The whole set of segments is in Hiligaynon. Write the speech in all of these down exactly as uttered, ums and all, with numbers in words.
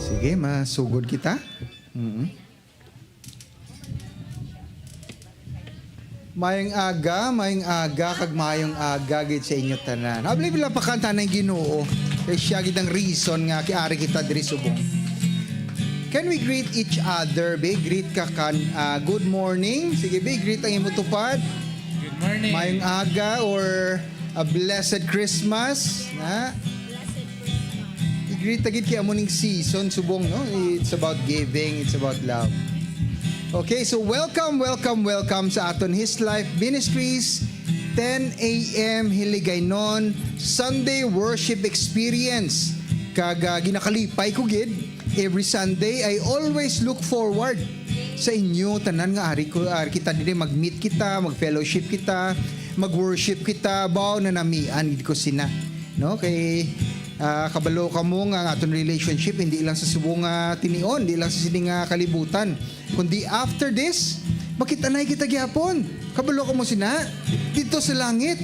Sige, masugod kita. Mm. Mayong aga, mayong aga, kag mayong aga gid sa inyo tanan. Habli, bila pa kanta ng Ginoo, kay siya gid ang reason nga kiari kita diri subong. Can we greet each other? Be, greet ka kan, ah, good morning. Sige, be, greet ang imo tupad. Good morning. Mayong aga or a blessed Christmas, na? Blessed Christmas. I-greet ta gid kay amo ning season subong, no? It's about giving, it's about love. Okay, so welcome, welcome, welcome sa aton His Life Ministries, ten a m Hiligaynon Sunday Worship Experience. Kag, ah, ginakalipay ko gid, every Sunday, I always look forward sa inyo tanan nga ari ko, ari kita diri, mag-meet kita, mag-fellowship kita, mag-worship kita, baw na namian gid ko sina, no? Kay, ah, kabalo kamo nga ang aton relationship hindi lang sa subong nga tinion, hindi lang sa sini nga kalibutan, kundi after this, makita na kita gyapon. Kabalo kamo sina dito sa langit.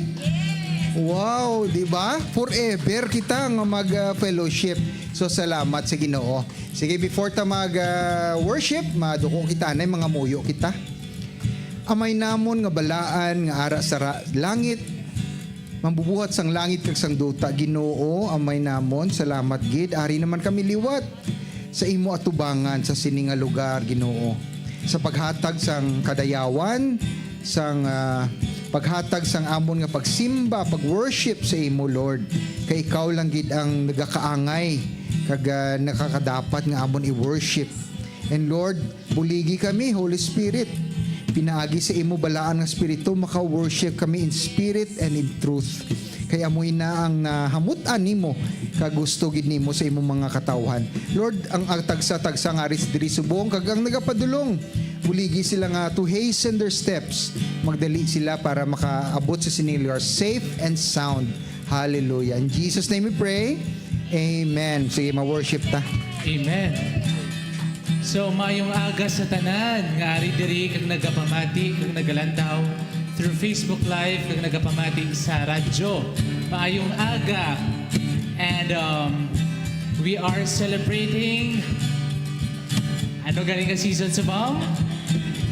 Wow, di ba? Forever kita nga mag, ah, fellowship. So, salamat sa Ginoo. Sige, before ta mag, ah, worship, maduko kita, anay, mga muyo kita. Amay namon nga balaan nga ara sa ra-, langit, mambubuhat sang langit kag sang duta, Ginoo, Amay namon, salamat gid. Ari naman kami liwat sa imo atubangan sa sini nga lugar, Ginoo, sa paghatag sang kadayawan, sang, ah, paghatag sang amon nga pagsimba, pag-worship sa imo, Lord. Kay ikaw lang gid ang nagakaangay kag, ah, nakakadapat nga amon i-worship. And Lord, buligi kami, Holy Spirit. Pinaagi sa imo balaan nga Espiritu, maka-worship kami in spirit and in truth. Kay amoy na ang nahamutan nimo, kag gusto gid nimo sa imong mga katawhan. Lord, ang, ang tagsa-tagsa nga ari diri subong, kag ang nagapadulong, buligi sila nga to hasten their steps. Magdali sila para makaabot sa sini nga lugar safe and sound. Hallelujah. In Jesus' name we pray. Amen. Sige, ma-worship ta. Amen. So, mayong aga sa tanan nga ari diri kag nagapamati kag nagalantaw through Facebook Live kag nagapamati sa radyo. Maayong aga. And, um, we are celebrating, ano gani nga season subong?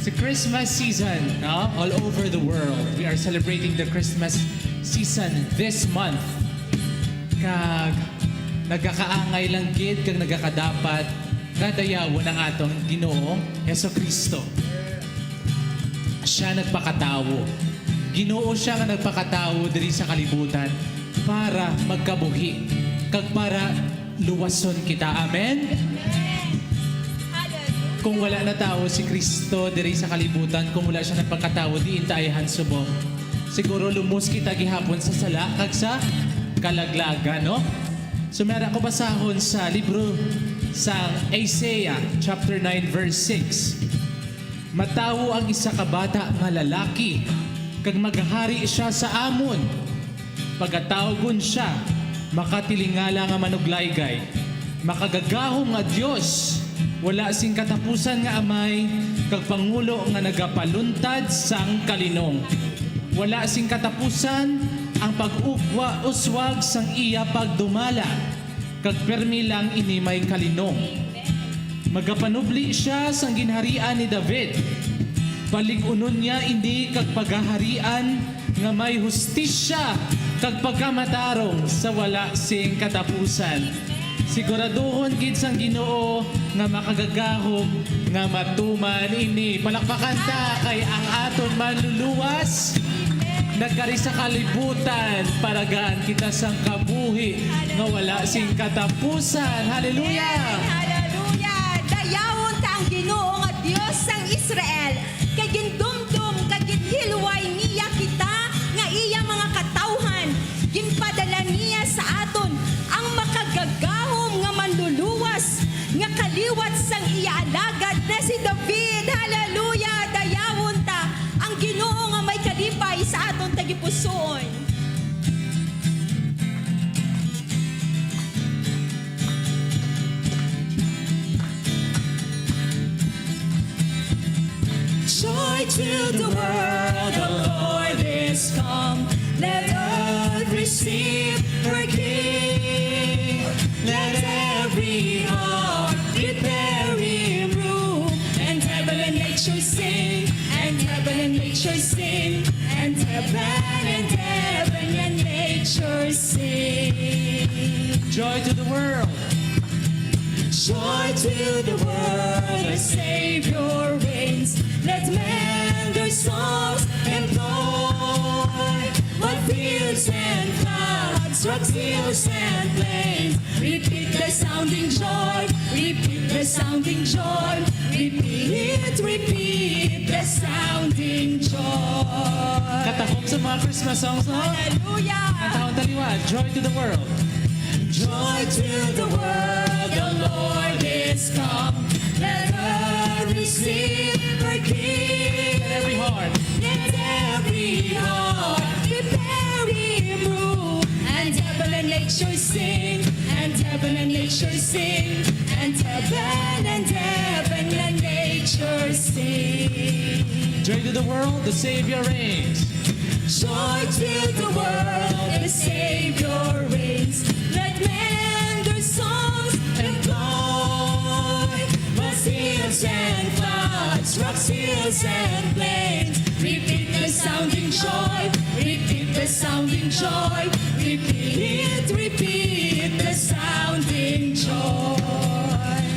Sa Christmas season, no? All over the world, we are celebrating the Christmas season this month. Kag nagakaangay lang gid kag nagakadapat nga dayawon ang atong Ginoong Jesu-Cristo. Siya nagpakatawo. Ginoo siya nga nagpakatawo diri sa kalibutan para magkabuhi kag para luwason kita. Amen? Amen. Hallelujah. Kung wala na tawo si Cristo diri sa kalibutan, kung wala siya nagpakatawo, diin ta ayhan subong. Siguro lumos kita gihapon sa sala kag sa kalaglagan, no? So, may ara ko basahon sa libro sa Isaiah chapter nine, verse six. Matawo ang isa ka bata nga lalaki, kag maghari sia sa amon. Pagatawgon sia, makatilingala nga manuglaygay, makagagahom nga Dios, wala sing katapusan nga amay, kag pangulo nga nagapaluntad sang kalinong. Wala sing katapusan ang pag-ugwa-uswag sang iya pagdumala, kag pirmi lang ini may kalinong. Magapanubli sia sang ginharian ni David. Palig-unon niya ini kag pagaharian nga may hustisya kag pagkamatarong sa wala sing katapusan. Siguraduhon gid sang Ginoo nga makagagahom nga matuman ini. Palakpakan ta kay ang aton Manluluwas nagkari sa kalibutan, paragaan kita sang kabuhi nga wala sing katapusan. Hallelujah! Amen. Hallelujah! Dayawon ta ang Ginoo nga Dios sang Israel, kay gindumdom kag ginhilway niya kita nga iya mga katawhan. Ginpadala niya sa aton ang makagagahom nga Manluluwas nga kaliwat sang iya alagad na si David. Hallelujah! Dayawon ta ang Ginoo nga may kalipay sa aton tagipusoon. Joy to the world, the Lord is come. Let earth receive her King. Let every heart Joy to the world. Joy to the world, the Savior reigns. Let men their songs employ. What fields and floods, rocks, hills and plains. Repeat the sounding joy, repeat the sounding joy. Repeat, repeat the sounding joy. Katahom sa mga Christmas songs, no? Hallelujah! Ang taon taliwa, Joy to the world. Joy to the world, the Lord is come. Let earth receive her King. Let every heart. Let every heart prepare him room. And heaven and nature sing. And heaven and nature sing. And heaven and heaven and nature sing. Joy to the world, the Savior reigns. Joy to the world, the Savior reigns. Let men their songs employ. Vast hills and floods, rocks, hills and plains. Repeat the sounding joy, repeat the sounding joy. Repeat, repeat the sounding joy.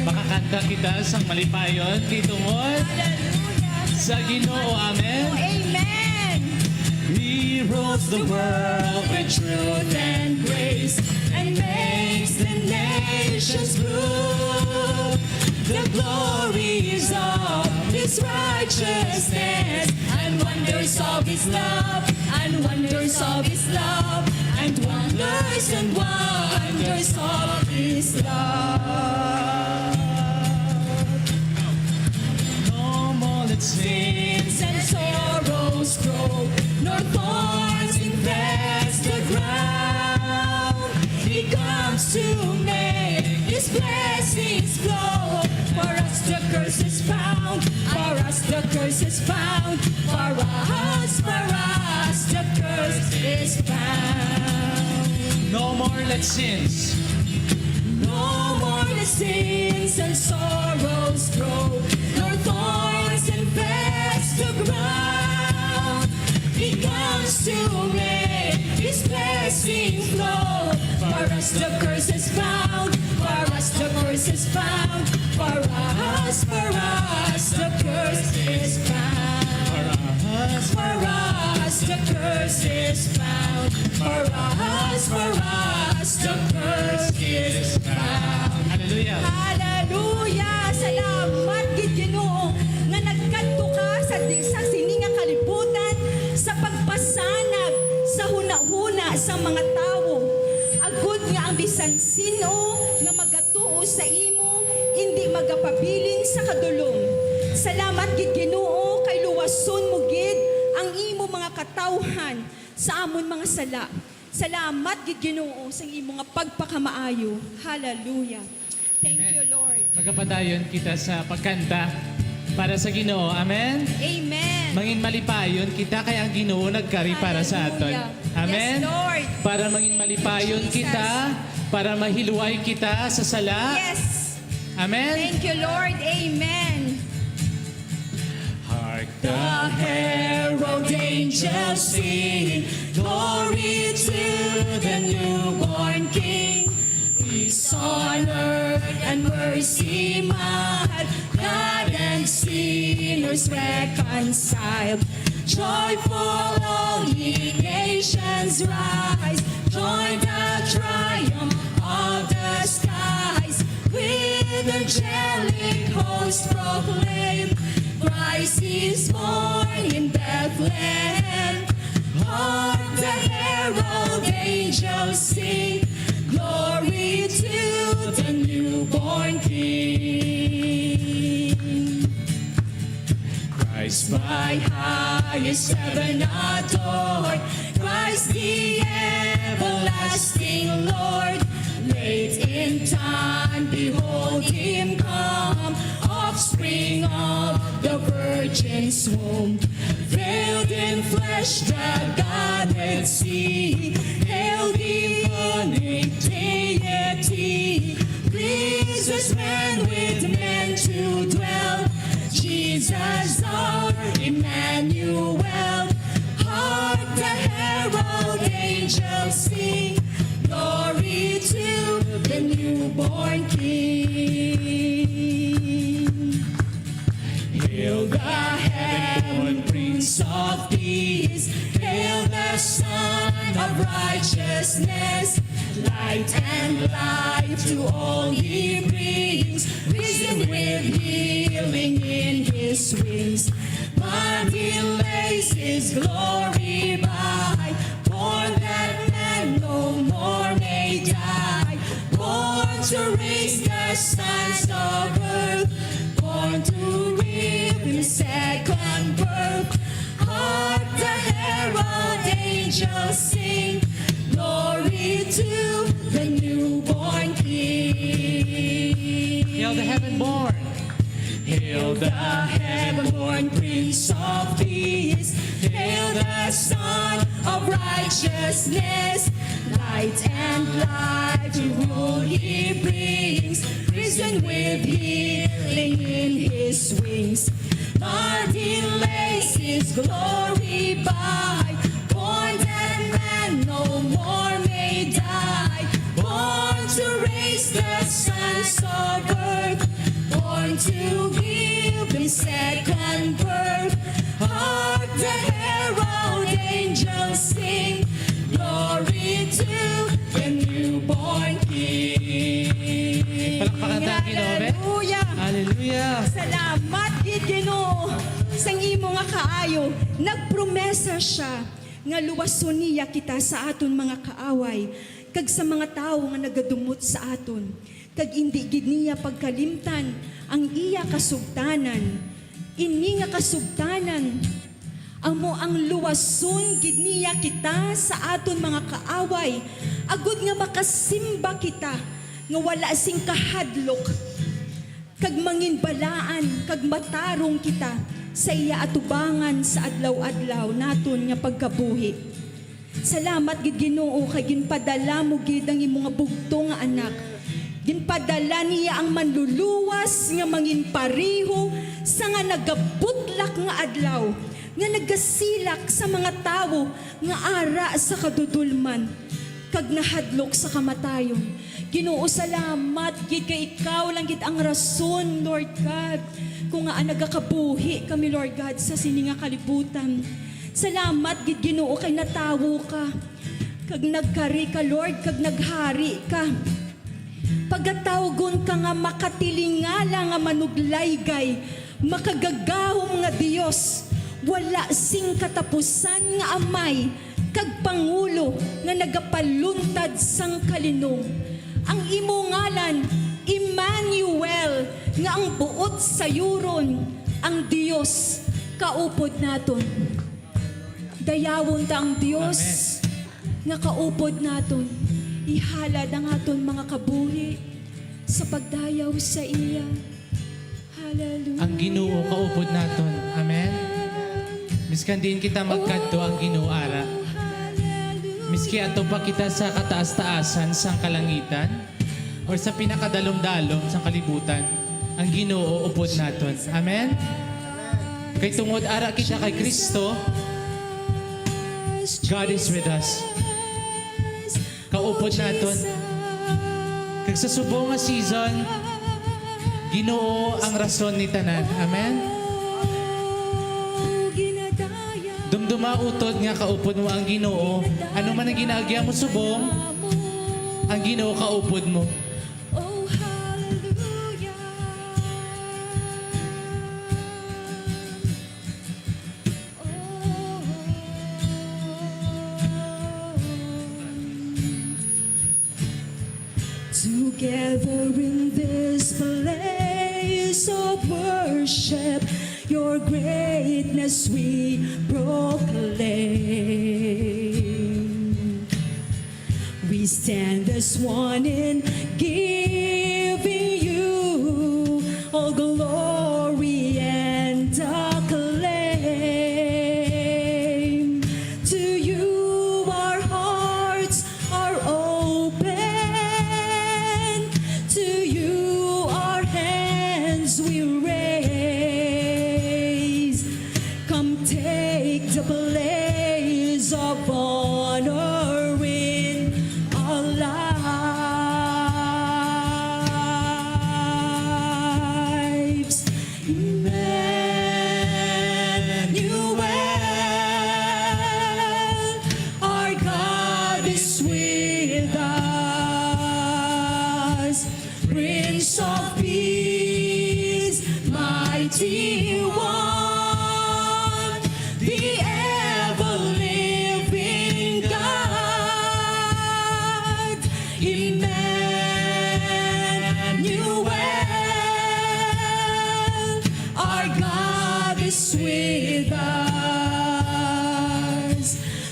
Makakanta kita sang malipayon kay tungod Hallelujah. Sa Ginoo. Amen. Amen. He rules the world with truth and grace and makes the nations rule. The glories of his righteousness and wonders of his love, and wonders of his love, and wonders and wonders of his love. No more let sins and sorrows grow, nor thorns infest the ground. He comes to make his blessings flow. For us the curse is found, for us the curse is found, for us, for us the curse is found. No more let sins. No more let sins and sorrows grow, nor thorns infest the ground. He comes to make his blessing flow. For us the curse is found, for us the curse is found, for us, for us the curse is found. For us the curse is found, for us, for us the curse is found. Hallelujah. Hallelujah! Salamat gid, Ginoo, nga nagkadto ka sa di-, sa sini nga kalibutan sa pagpasanag sa hunahuna sa mga tawo, agud nga ang bisan sin-o nga magatuo sa imo indi magapabilin sa kadulom. Salamat gid, Ginoo, kay luwason mo gid ang imo mga katawhan sa amon mga sala. Salamat gid, Ginoo, sa imo nga pagpakamaayo. Hallelujah. Thank Amen. You, Lord. Magapadayon kita sa pagkanta para sa Ginoo. Amen? Amen. Mangin malipayon kita kay ang Ginoo nagkari para sa aton. Hallelujah. Amen? Yes, Lord. Para mangin Thank you, malipayon Jesus. Kita, para mahilway kita sa sala. Yes. Amen? Thank you, Lord. Amen. Hark the herald angels sing, glory to the newborn King. Peace on earth and mercy mild, God and sinners reconciled. Joyful all ye nations rise, join the triumph of the skies. With angelic host proclaim, Christ is born in Bethlehem. Hark the herald angels sing, glory to the newborn King. Christ by highest heaven adored, Christ the everlasting Lord. Late in time, behold him come, offspring of the Virgin's womb. Veiled in flesh, the Godhead see, hailed infinite deity, pleases men with men to dwell. Jesus our Emmanuel, hark the herald angels sing, glory to Born King. Hail the heaven-born Prince of Peace. Hail the Son of Righteousness. Light and life to all he brings. Risen with healing in his wings. But he lays his glory by. Born that man no more may die. Born to raise the sons of earth. Born to give him second birth. Hark the herald angels sing. Glory to the newborn King. Hail the heaven born. Hail the heaven-born Prince of Peace. Hail the Son of Righteousness. Light and life to rule he brings. Risen with healing in his wings. But he lays his glory by. Born that man no more may die. Born to raise the sons of earth. Born to give him second birth. Hark the herald angels sing. Glory to the newborn King. Palakpakan tayo, Ginoo, be. Hallelujah. Hallelujah. Salamat gid, Ginoo, sang imo nga kaayo. Nagpromesa siya nga luwason niya kita sa aton mga kaaway kag sa mga tawo nga nagadumot sa aton, kag indi gid niya pagkalimtan ang iya kasugtanan. Ini nga kasugtanan amo ang luwason gid niya kita sa aton mga kaaway, agod nga makasimba kita nga wala sing kahadlok, kag manginbalaan kag matarong kita sa iya atubangan sa adlaw-adlaw naton nga pagkabuhi. Salamat gid, Ginoo, kay ginpadala mo gid ang imo nga bugtong nga Anak. Ginpadala niya ang Manluluwas nga manginpareho sa nga nagabutlak nga adlaw, nga nagasilak sa mga tawo nga ara sa kadudolman kag nahadlok sa kamatayon. Ginoo, salamat gid kay ikaw lang gid ang rason, Lord God, kung ngaa nagakabuhi kami, Lord God, sa sini nga kalibutan. Salamat gid, Ginoo, kay natawo ka, kag nagkari ka, Lord, kag naghari ka. Pagatawgon ka nga makatilingala nga manuglaygay, makagagahom nga Dios, wala sing katapusan nga Amay, kag Pangulo nga nagapaluntad sang kalinong. Ang imo ngalan, Emmanuel, nga ang buot sayuron, ang Dios kaupod naton. Dayawon ta ang Dios Amen. Nga kaupod naton. Ihalad ang aton mga kabuhi sa pagdayaw sa iya. Hallelujah. Ang Ginoo kaupod naton. Amen. Miskan diin kita magkadto, ang Ginoo ara. Oh, hallelujah. Miski ato pa kita sa kataas-taasan sang kalangitan, or sa pinakadalom-dalom sang kalibutan, ang Ginoo upod naton. Amen? Kay tungod ara kita kay Cristo, God is with us. Kaupod naton. Kag sa subong nga season, Ginoo ang rason ni tanan. Amen? Dumduma utod nga kaupod mo ang Ginoo. Ano man ang ginaagya mo subong, ang Ginoo kaupod mo. Oh, hallelujah. Oh. Together in this place of worship, your greatness we proclaim. We stand as one in giving you all glory and acclaim. To you our hearts are open, to you our hands we raise. Come take the place of honor in our lives. One, the ever-living God, Emmanuel, our God is with us.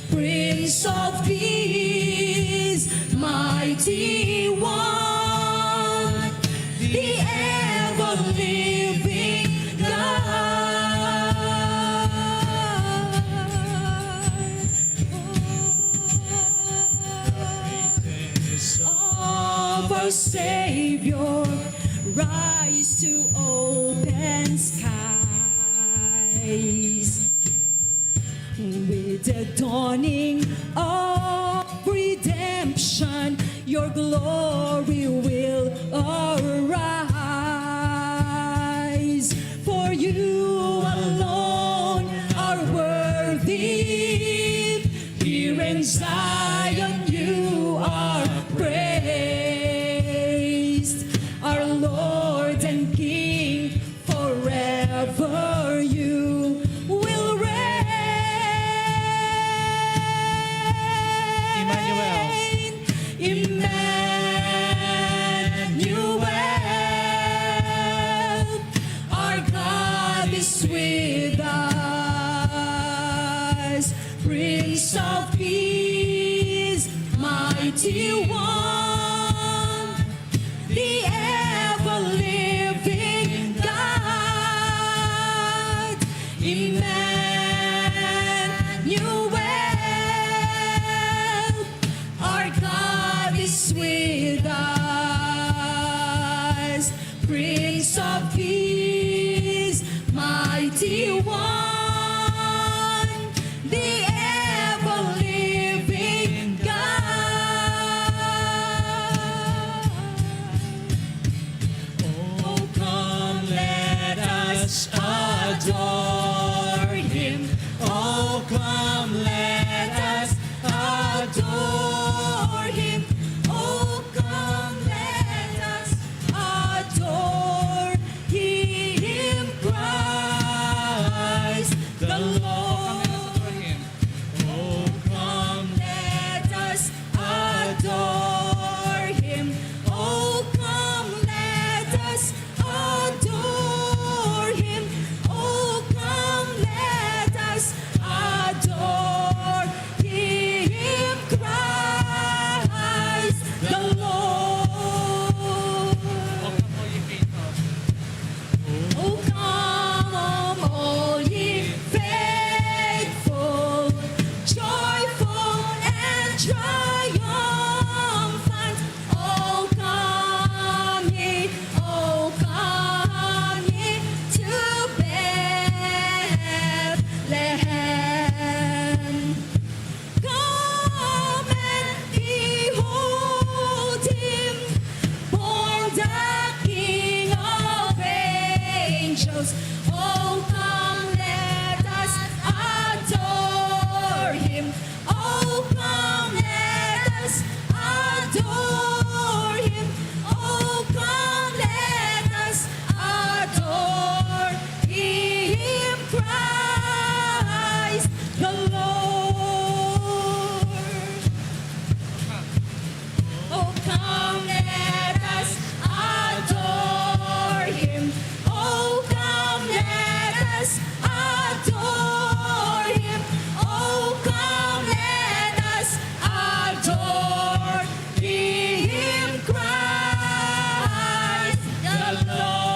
Prince of Peace, Mighty One, the ever-living God. Greatness of our Savior, rise to open skies. With the dawning of redemption, your glory will arise. For you alone are worthy. Here in Zion you are praised, our Lord and King. Forever you will reign. Emmanuel. Emmanuel, our God is with us. Prince of Peace, Mighty One, the ever-living God, Emmanuel, our God is with us. Prince of Peace, Mighty One, the ever-living God. Oh, come, let us adore Him. Oh, come, let us adore Him. Oh, come, let us adore Him, Christ the Lord. Oh, come, let us adore Him. Oh, come, let us adore Him. Oh, come, let us adore Him, Christ the Lord. Oh, come, all ye faithful, joyful and triumphant. Oh, come ye, oh, come ye to Bethlehem. Come and behold Him, born the King of angels. Oh, come, let us adore Him. Oh, come, let us adore Him. Oh, come, let us adore Him, Christ the Lord. Oh, come, let us adore Him. Oh, come, let us adore Him. Oh, come, let us adore Him, Christ the Lord.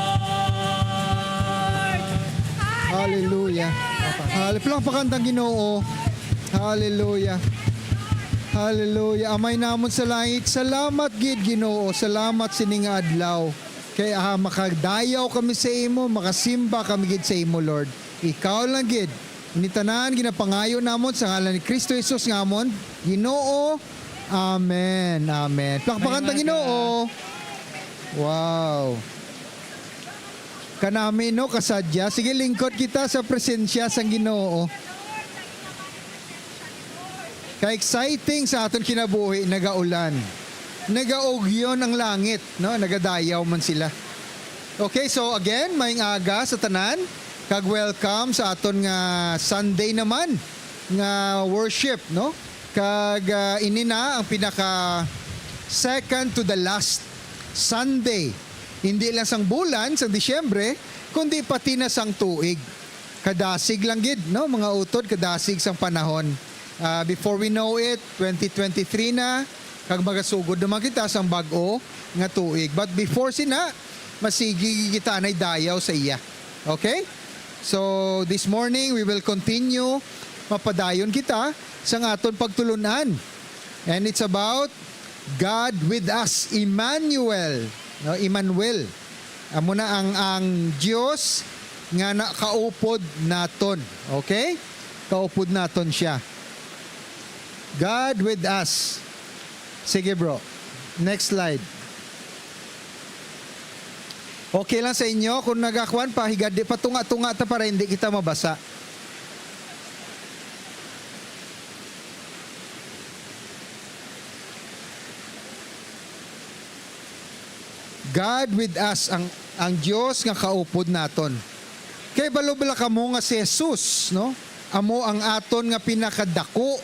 Hallelujah. Hallelujah. Hal-, palakpakan ta ang Ginoo. Hallelujah. Hallelujah. Amay namon sa langit, salamat gid, Ginoo. Salamat sini nga adlaw. Kay, ah, makadayaw kami sa imo, makasimba kami gid sa imo, Lord. Ikaw lang gid. Ini tanan ginapangayo namon sa ngalan ni Kristo Jesus nga amon Ginoo. Amen. Amen. Plakpakan ta, Ginoo. Wow. Kanami, no, kasadya. Sige, lingkod kita sa presensya sang Ginoo. Ka-exciting sa aton kinabuhi, nagaulan. Nagaugyon ang langit, no? Nagadayaw man sila. Okay, so again, maayong aga sa tanan, kag welcome sa aton nga Sunday naman nga worship, no? Kag, ah, ini na ang pinaka second to the last Sunday, hindi lang sang bulan, sang Disyembre, kundi pati na sang tuig. Kadasig lang gid, no, mga utod, kadasig sang panahon. Ah, before we know it, twenty twenty-three na, kag magasugod naman kita sang bag-o nga tuig. But before sina, masigi kita anay dayaw sa iya. Okay? So, this morning, we will continue. Mapadayon kita sang aton pagtulun-an. And it's about God with us, Emmanuel. No, Emmanuel. Amo na ang, ang Dios nga nakaupod naton. Okay? Kaupod naton siya. God with us. Sige, bro. Next slide. Okay lang sa inyo kung nagakuan pa, higadi pa tunga-tunga ta para hindi kita mabasa. God with us, ang, ang Dios nga kaupod naton. Kay balo bala kamo nga si Jesus, no? Amo ang aton nga pinakadako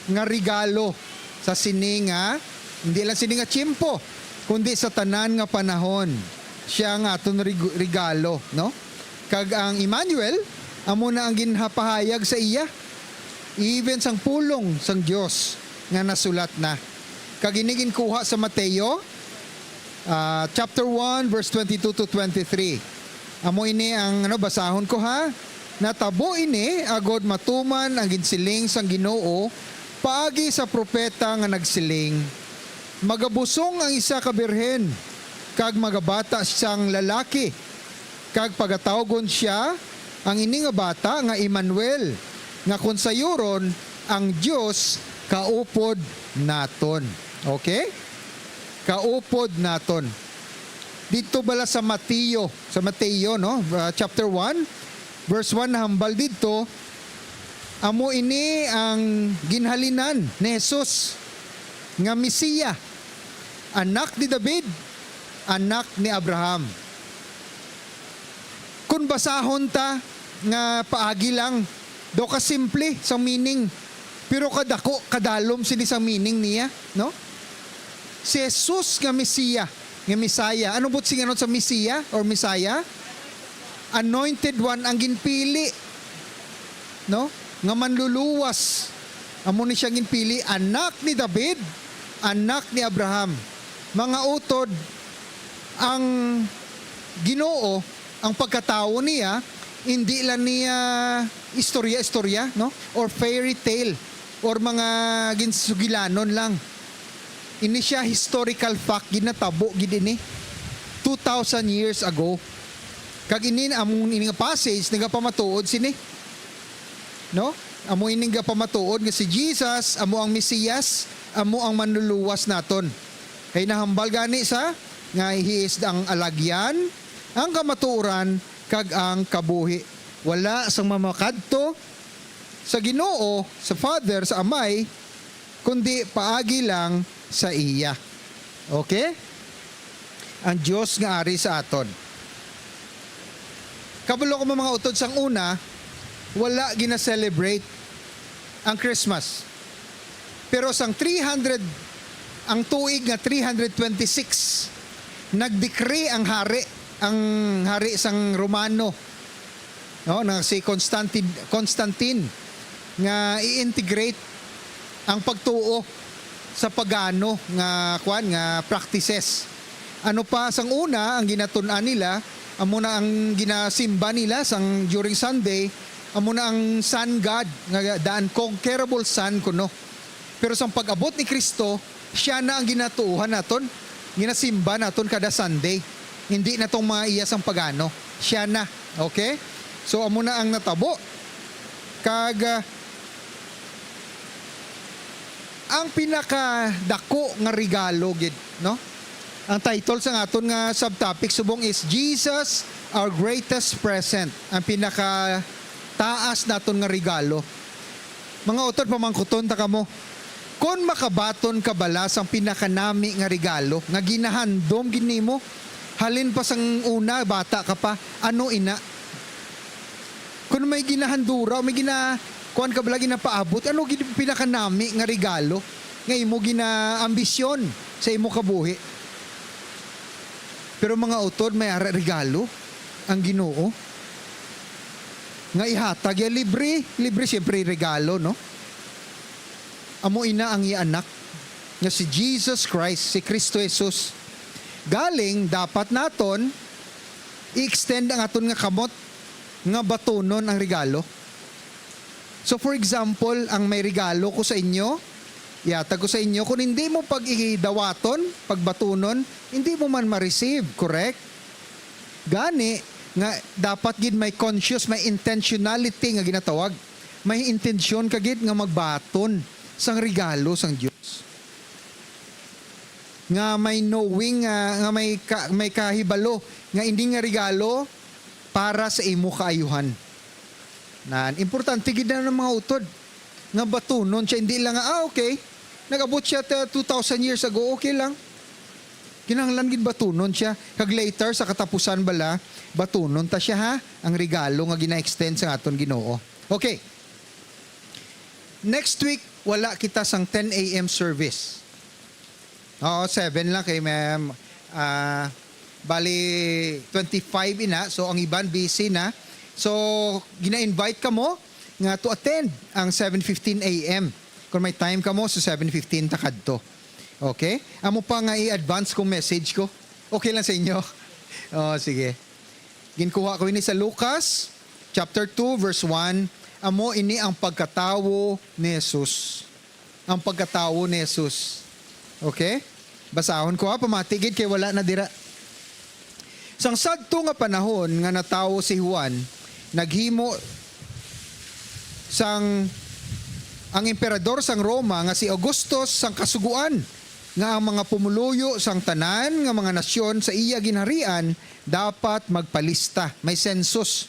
nga regalo sa sini nga, hindi lang sini nga tiyempo, kundi sa tanan nga panahon. Siya ang aton reg-, regalo, no? Kag ang Emmanuel, amo na ang ginhapahayag sa iya, even sang pulong sang Dios nga nasulat na. Kag ini ginkuha sa Mateo, ah, chapter one, verse twenty-two to twenty-three. Amo ini ang, ano, basahon ko, ha. Natabo ini agod matuman ang ginsiling sang Ginoo paagi sa propeta nga nagsiling, "Magabusong ang isa ka birhen, kag magabata sang lalaki, kag pagatawgon sia ang ini nga bata nga Emmanuel, nga kon sayuron, ang Dios kaupod naton." Okay? Kaupod naton. Didto bala sa Mateo, sa Mateo, no? Ah, chapter one, verse one, nahambal didto, amo ini ang ginhalinan ni Jesus nga Mesiya, anak ni David, anak ni Abraham. Kung basahon ta nga paagi lang, daw ka simple sang meaning, pero kadako, kadalom sini sang meaning niya, no? Si Jesus nga Mesiya, nga Messiah. Ano buot silingon sa Mesiya or Messiah? Anointed one, ang ginpili, no? Nga manluluwas. Amo ni siya ginpili, anak ni David, anak ni Abraham. Mga utod, ang Ginoo, ang pagkatawo niya, hindi lang niya istorya-istorya, no? Or fairy tale, or mga ginsugilanon lang. Ini siya historical fact, ginatabo gid ini two thousand years ago. Kag ini, among ini nga passage nagapamatuod sini, no? Amo ini nga pamatuod nga si Jesus amo ang Mesias, amo ang manluluwas naton. Kay nahambal gani sa nga he is ang alagyan, ang kamatuoran, kag ang kabuhi. Wala sang mamakadto sa Ginoo, sa Father, sa Amay, kundi paagi lang sa iya. Okay? Ang Dios nga ari sa aton. Kabalo ko, mga utod, sang una, wala gina-celebrate ang Christmas. Pero sang three hundred, ang tuig nga three hundred twenty-six, nag-decree ang hari, ang hari sang Romano, no, na si Constantine, Constantine, nga i-integrate ang pagtuo sa pagano nga, kwan, nga practices. Ano pa, sang una, ang ginatun-an nila, amo na ang ginasimba nila sang during Sunday, amo na ang Sun God, nga the unconquerable sun kuno. Pero sang pag-abot ni Cristo, siya na ang ginatuohan naton, ginasimba naton kada Sunday. Hindi na tong mga iya sang pagano. Siya na. Okay? So, amo na ang natabo. Kag, ah, ang pinakadako nga regalo gid, no? Ang title sang aton nga subtopic subong is Jesus, our greatest present. Ang pinakataas naton nga regalo. Mga utod, pamangkuton ta kamo, kon makabaton ka bala sang pinakanami nga regalo nga ginahandom gid nimo, Halin pa sang una, bata ka pa, ano ina? Kung may ginahandura, may gina-, kuwan ka bala, ginapaabot, ano gid pinakanami nga regalo nga imo ginaambisyon sa imo kabuhi? Pero mga utod, may ara regalo ang Ginoo nga ihatag ya libre, libre siyempre regalo, no? Amo ina ang iya anak nga si Jesus Christ, si Kristo Jesus. Galing, dapat naton i-extend ang aton nga kamot nga batunon ang regalo. So, for example, ang may regalo ko sa inyo, ihatag ko sa inyo, kung hindi mo pag-idawaton, pagbatunon, hindi mo man ma-receive, correct? Gani nga dapat gid may conscious, may intentionality nga ginatawag. May intensyon ka gid nga magbaton sang regalo sang Dios. Nga may knowing, ah, nga may ka-, may kahibalo nga ini nga regalo para sa imo kaayuhan. Nan, importante gid na ng mga utod nga batunon siya, hindi lang nga, "Ah, okay, nag-abot siya ta two thousand years ago, okay lang." Kinahanglan gid batunon siya. Kag later, sa katapusan bala, batunon ta siya, ha? Ang regalo nga gina-extend sa aton Ginoo. Okay. Next week, wala kita sang ten A M service. Oo, seven lang kay may, ah, bali twenty-five ina. So, ang iban busy na. So, gina-invite kamo nga to attend ang seven fifteen A M. Kung may time kamo, so seven fifteen ta kadto. Okay? Amo pa nga i-advance kong message ko. Okay lang sa inyo? Oh, sige. Ginkuha ko ini sa Lucas chapter two, verse one. Amo ini ang pagkatawo ni Jesus. Ang pagkatawo ni Jesus. Okay? Basahon ko, ha, pamati gid kay wala na dira. Sang sadto nga panahon nga natawo si Juan, naghimo sang, ang emperador sang Roma nga si Augustus, sang kasugoan nga ang mga pumuluyo sang tanan nga mga nasyon sa iya ginharian dapat magpalista. May census.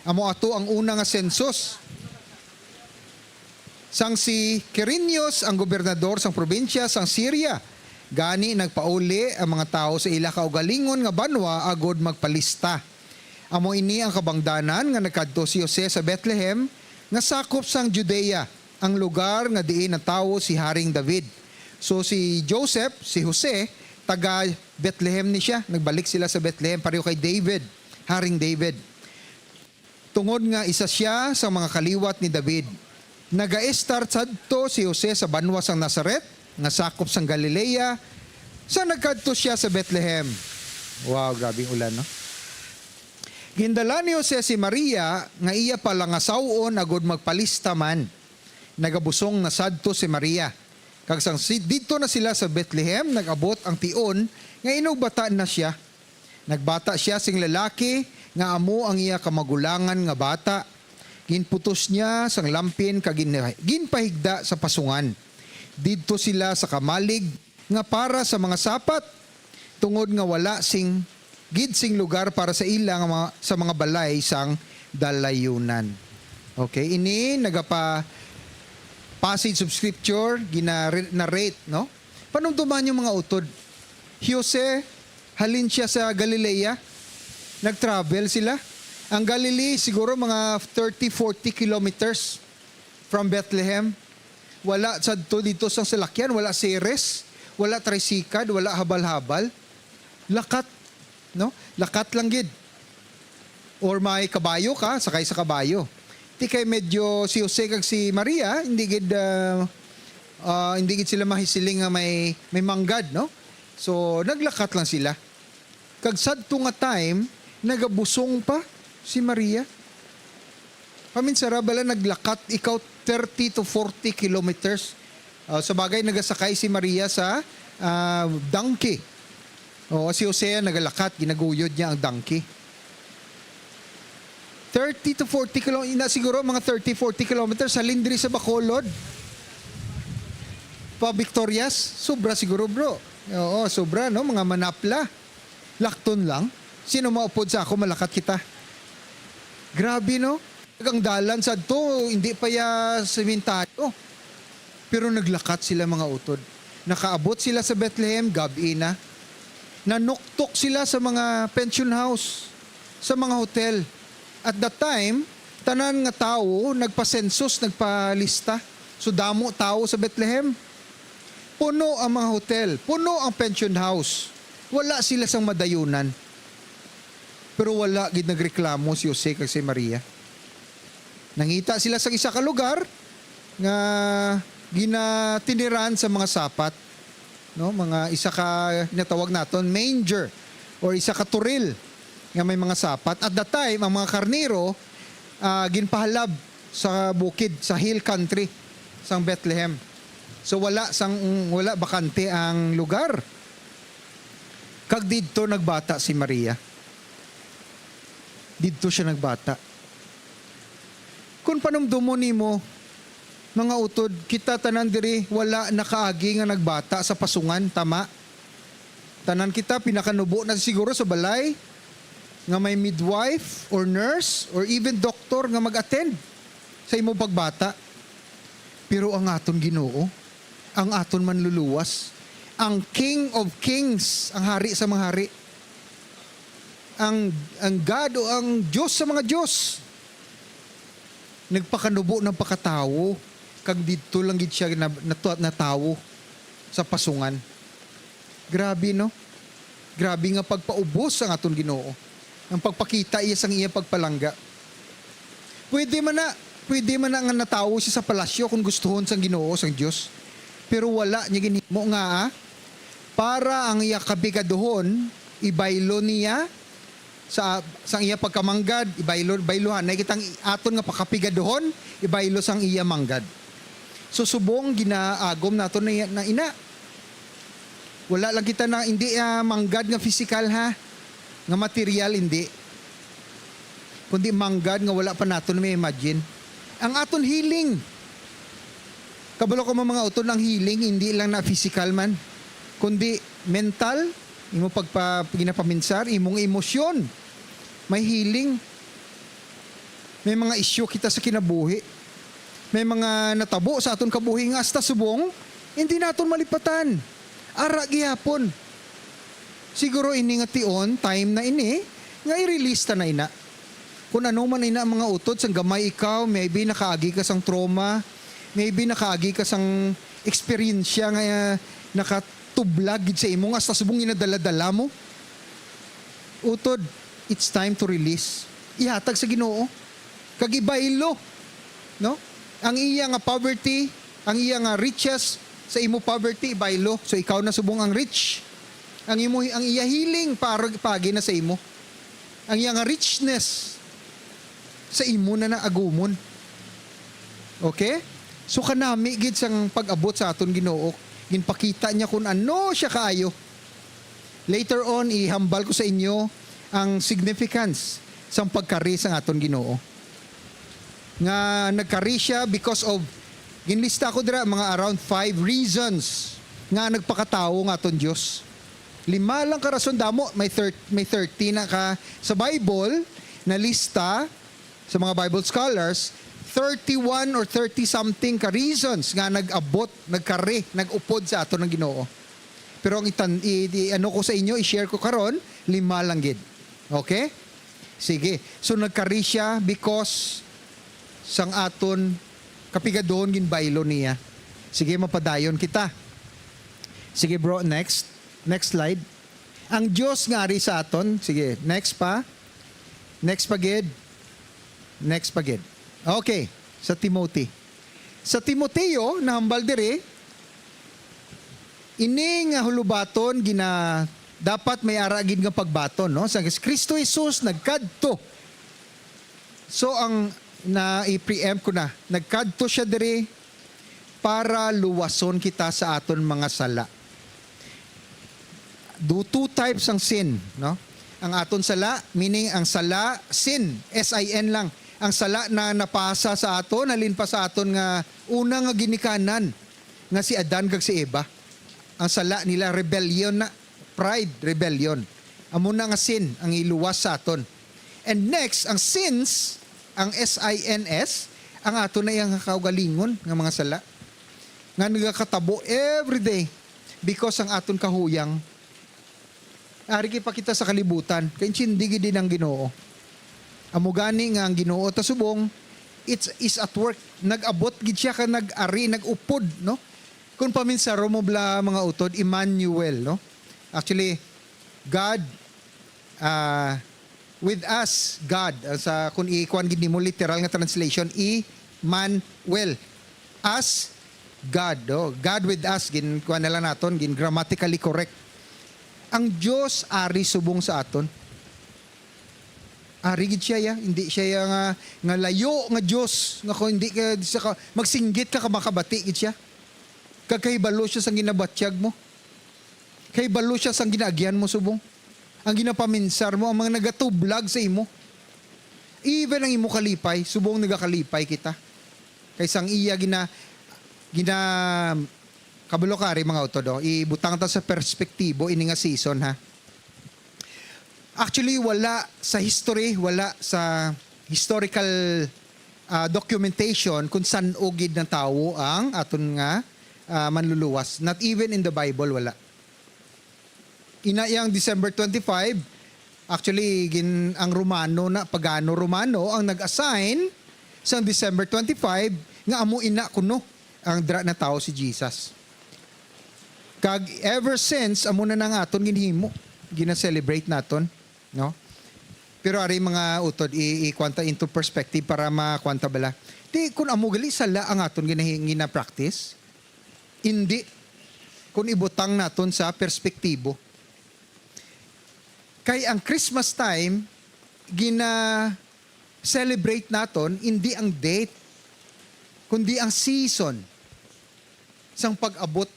Amo ato ang una nga census. Sang si Quirinius ang gobernador sang probinsya sang Siria, gani nagpauli ang mga tawo sa ila kaugalingon nga banwa agod magpalista. Amo ini ang kabangdanan nga nagkadto si Jose sa Bethlehem, nga sakop sang Judea, ang lugar nga diin natawo si Haring David. So, si Joseph, si Jose, taga Bethlehem ni siya. Nagbalik sila sa Bethlehem, pareho kay David, Haring David. Tungod nga isa sia sa mga kaliwat ni David, nagaestar sadto si Jose sa banwa sang Nazaret, nga sakop sang Galilea, sa nagkadto sia sa Bethlehem. Wow, grabing ulan, no? Gindala ni Jose si Maria nga iya palangasaw-on agud magpalista man. Nagabusong na sadto si Maria, kag sang si-, didto na sila sa Bethlehem, nag-abot ang tion nga inugbata na sia. Nagbata sia sing lalaki nga amo ang iya kamagulangan nga bata. Ginputos niya sang lampin kag gin-, ginpahigda sa pasungan. Didto sila sa kamalig nga para sa mga sapat, tungod nga wala sing gid sing lugar para sa ila nga mga, sa mga balay sang dalayunan. Okay, ini nagapa passage of scripture gina-narrate, no? Panumduman yung mga utod. Si Jose, halin siya sa Galilea. Nag-travel sila. Ang Galilee siguro mga thirty, forty kilometers from Bethlehem. Wala sadto dito sang salakyan, wala series, wala tricycle, wala habal-habal. Lakat, no? Lakat lang gid. Or may kabayo ka, sakay sa kabayo. Ti kay medyo si Jose kag si Maria, hindi gid, ah, ah, hindi gid sila mahisiling nga may, may manggad, no? So, naglakat lang sila. Kag sadto nga time, nagabusong pa si Maria. Paminsara bala naglakat ikaw thirty to forty kilometers. Ah, sa bagay, nagasakay si Maria sa, ah, donkey. Oo, si Jose nagalakat, ginaguyod niya ang donkey. Thirty to forty kilo-, ina siguro mga thirty, forty kilometers, halin diri sa Bacolod pa Victorias. Sobra siguro, bro. Oo, sobra, no? Mga manapla. Lakton lang. Sino maupod sa ako, malakat kita. Grabe, no? Ang dalan sadto, hindi pa ya sementaryo. Pero naglakat sila, mga utod. Nakaabot sila sa Bethlehem, gab-i na. Nanuktok sila sa mga pension house, sa mga hotel. At that time, tanan nga tawo nagpasensus, nagpalista. So, damo tawo sa Bethlehem. Puno ang mga hotel, puno ang pension house. Wala sila sang madayunan. Pero wala gid nagreklamo si Jose kag si Maria. Nangita sila sa isa ka lugar nga ginatiniran sa mga sapat, no? Mga isa ka, natawag naton, manger, or isa ka turil nga may mga sapat. At that time, ang mga karnero, ah, ginpahalab sa bukid, sa hill country sang Bethlehem. So, wala sang, wala bakante ang lugar. Kag didto nagbata si Maria. Didto siya nagbata. Kung panumdumon nimo, mga utod, kita tanan diri wala nakaagi nga nagbata sa pasungan, tama? Tanan kita pinakanubo na siguro sa balay nga may midwife or nurse or even doktor nga mag-attend sa imong pagbata. Pero ang aton Ginoo, ang aton Manluluwas, ang King of Kings, ang Hari sa mga hari, ang, ang God o ang Diyos sa mga Diyos, nagpakanubo ng pakatawo, kag didto lang gid siya na-, natu-, natawo sa pasungan. Grabe, no? Grabe nga pagpaubos ang aton Ginoo. Ang pagpakita iya sang iya pagpalangga. Pwede man na, pwede man na nga natawo siya sa palasyo kung gustuhon sang Ginoo, sang Dios. Pero wala niya ginhimo nga, ah, para ang iya kapigaduhon, ibaylo niya sa, sang iya pagkamanggad, ibaylo, bayluhan. Nay kitang aton nga pakapigaduhon, ibaylo sang iya manggad. So, subong ginaagom naton na, na ina. Wala lang kita na, hindi, ah, manggad nga physical, ha, nga material, hindi. Kundi manggad nga wala pa naton may imagine. Ang aton healing. Kabalo ko, mga utod, ang healing hindi lang na physical man, kundi mental, imo pagpa-, ginapaminsar, imong emosyon. May healing. May mga isyu kita sa kinabuhi. May mga natabo sa aton kabuhi nga hasta subong, hindi naton malipatan. Ara gihapon. Siguro ini nga tion, time na ini, nga i-release ta na ina. Kung ano man ina ang mga utod, sang gamay ikaw, maybe nakaagi ka sang trauma, maybe nakaagi ka sang eksperyensya nga, ah, nakatublag gid sa imo, nga hasta subong ginadala-dala mo. Utod, it's time to release. Ihatag sa Ginoo. Kag ibaylo, no? Ang iya nga poverty, ang iya nga riches sa imo poverty, ibaylo. So, ikaw na subong ang rich. Ang imo, ang iya healing, para, pagi na sa imo. Ang iya nga richness, sa imo na naagumon. Okay? So, kanami gid sang pag-abot sa aton Ginoo, ginpakita niya kung ano siya kaayo. Later on, ihambal ko sa inyo ang significance sang pagkari sang aton Ginoo. Nga nagkari siya because of, ginlista ko dira, mga around five reasons nga nagpakatawo nga aton Dios. Lima lang ka rason, damo, may thir-, may thirty na ka sa Bible na lista sa mga Bible scholars, thirty-one or thirty something ka reasons nga nag-abot, nagkari, nag-upod sa aton ang Ginoo. Pero ang itan-, i-, i-, ano ko sa inyo, i-share ko karon, lima lang gid. Okay? Sige. So, nagkari siya because sang aton kapigaduhon ginbaylo niya. Sige, mapadayon kita. Sige, bro, next. Next slide. Ang Dios nga ari sa aton. Sige, next pa. Next pa gid. Next pa gid. Okay, sa Timothy. Sa Timoteo, nahambal diri, ini nga hulubaton gina-, dapat may ara gid nga pagbaton, no? Sa Kristo Jesus nagkadto. So, ang na i-preempt ko na, nagkadto siya diri para luwason kita sa aton mga sala. Do two types ang sin, no? Ang aton sala, meaning ang sala, sin, S I N lang. Ang sala na napasa sa aton, halin pa sa aton nga una nga ginikanan, nga si Adan kag si Eva. Ang sala nila, rebellion na, pride, rebellion. Amo na nga sin ang iluwas sa aton. And next, ang sins, ang S I N S, ang aton na iyang kaugalingon nga mga sala nga nagakatabo every day because ang aton kahuyang Ari kay pa kita sa kalibutan, kay intindi gid din ang Ginoo. Amo gani nga ang Ginoo ta subong, it's, is at work. Nag-abot gid siya ka nag-ari, nag-upod, no? Kung paminsaro mo bala, mga utod, Emmanuel, no? Actually, God, ah, with us, God. Ah, sa, kung ikuan gid nimo, literal nga translation, Emmanuel. Us, God, oh. God with us, gin, kuan na lang naton, gin grammatically correct. Ang Dios ari subong sa aton. Ari gid siya, ya. Hindi siya, ya, nga, nga layo nga Dios, nga kung hindi ka, sa ka, magsinggit ka, ka makabati gid siya. Kag kahibalo siya sang ginabatyag mo. Kahibalo siya sang ginaagyan mo subong. Ang ginapaminsar mo, ang mga nagatublag sa imo. Even ang imo kalipay, subong nagakalipay kita. Kay sang iya gina, gina, kabalo ka, ari, mga utod, oh. Ibutang ta sa perspektibo ini nga season, ha. Actually, wala sa history, wala sa historical, ah, documentation kung san-o gid natawo ang aton nga, ah, manluluwas. Not even in the Bible, wala. Ina yang December twenty-five, actually, gin, ang Romano na, Pagano Romano, ang nag-assign sang December twenty-five nga amo ina kuno ang dira natawo si Jesus. Kag ever since, amo na nang aton ginhimo, gina-celebrate naton, no? Pero ari, mga utod, i, i-kuwanta into perspective para makuwanta bala. Di, kung amo gali sala ang aton ginahi-, gina-practice, hindi. Kung ibutang naton sa perspektibo. Kay ang Christmas time, gina-celebrate naton, hindi ang date, kundi ang season sang pag-abot,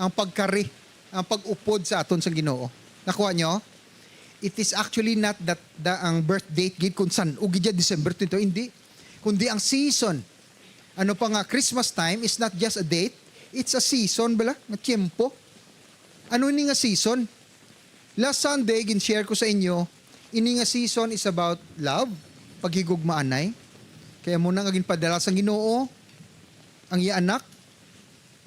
ang pagkari, ang pag-upod sa aton sang Ginoo. Nakuha nyo? It is actually not that, the, ang birth date gid kung san-o gid ya, December twenty, hindi. Kundi ang season. Ano pa nga, Christmas time is not just a date, it's a season bala, nga tiyempo. Ano ni nga season? Last Sunday, gin-share ko sa inyo, ini nga season is about love, paghigugmaanay. Kaya mo na nga ginpadala sang Ginoo ang iya anak,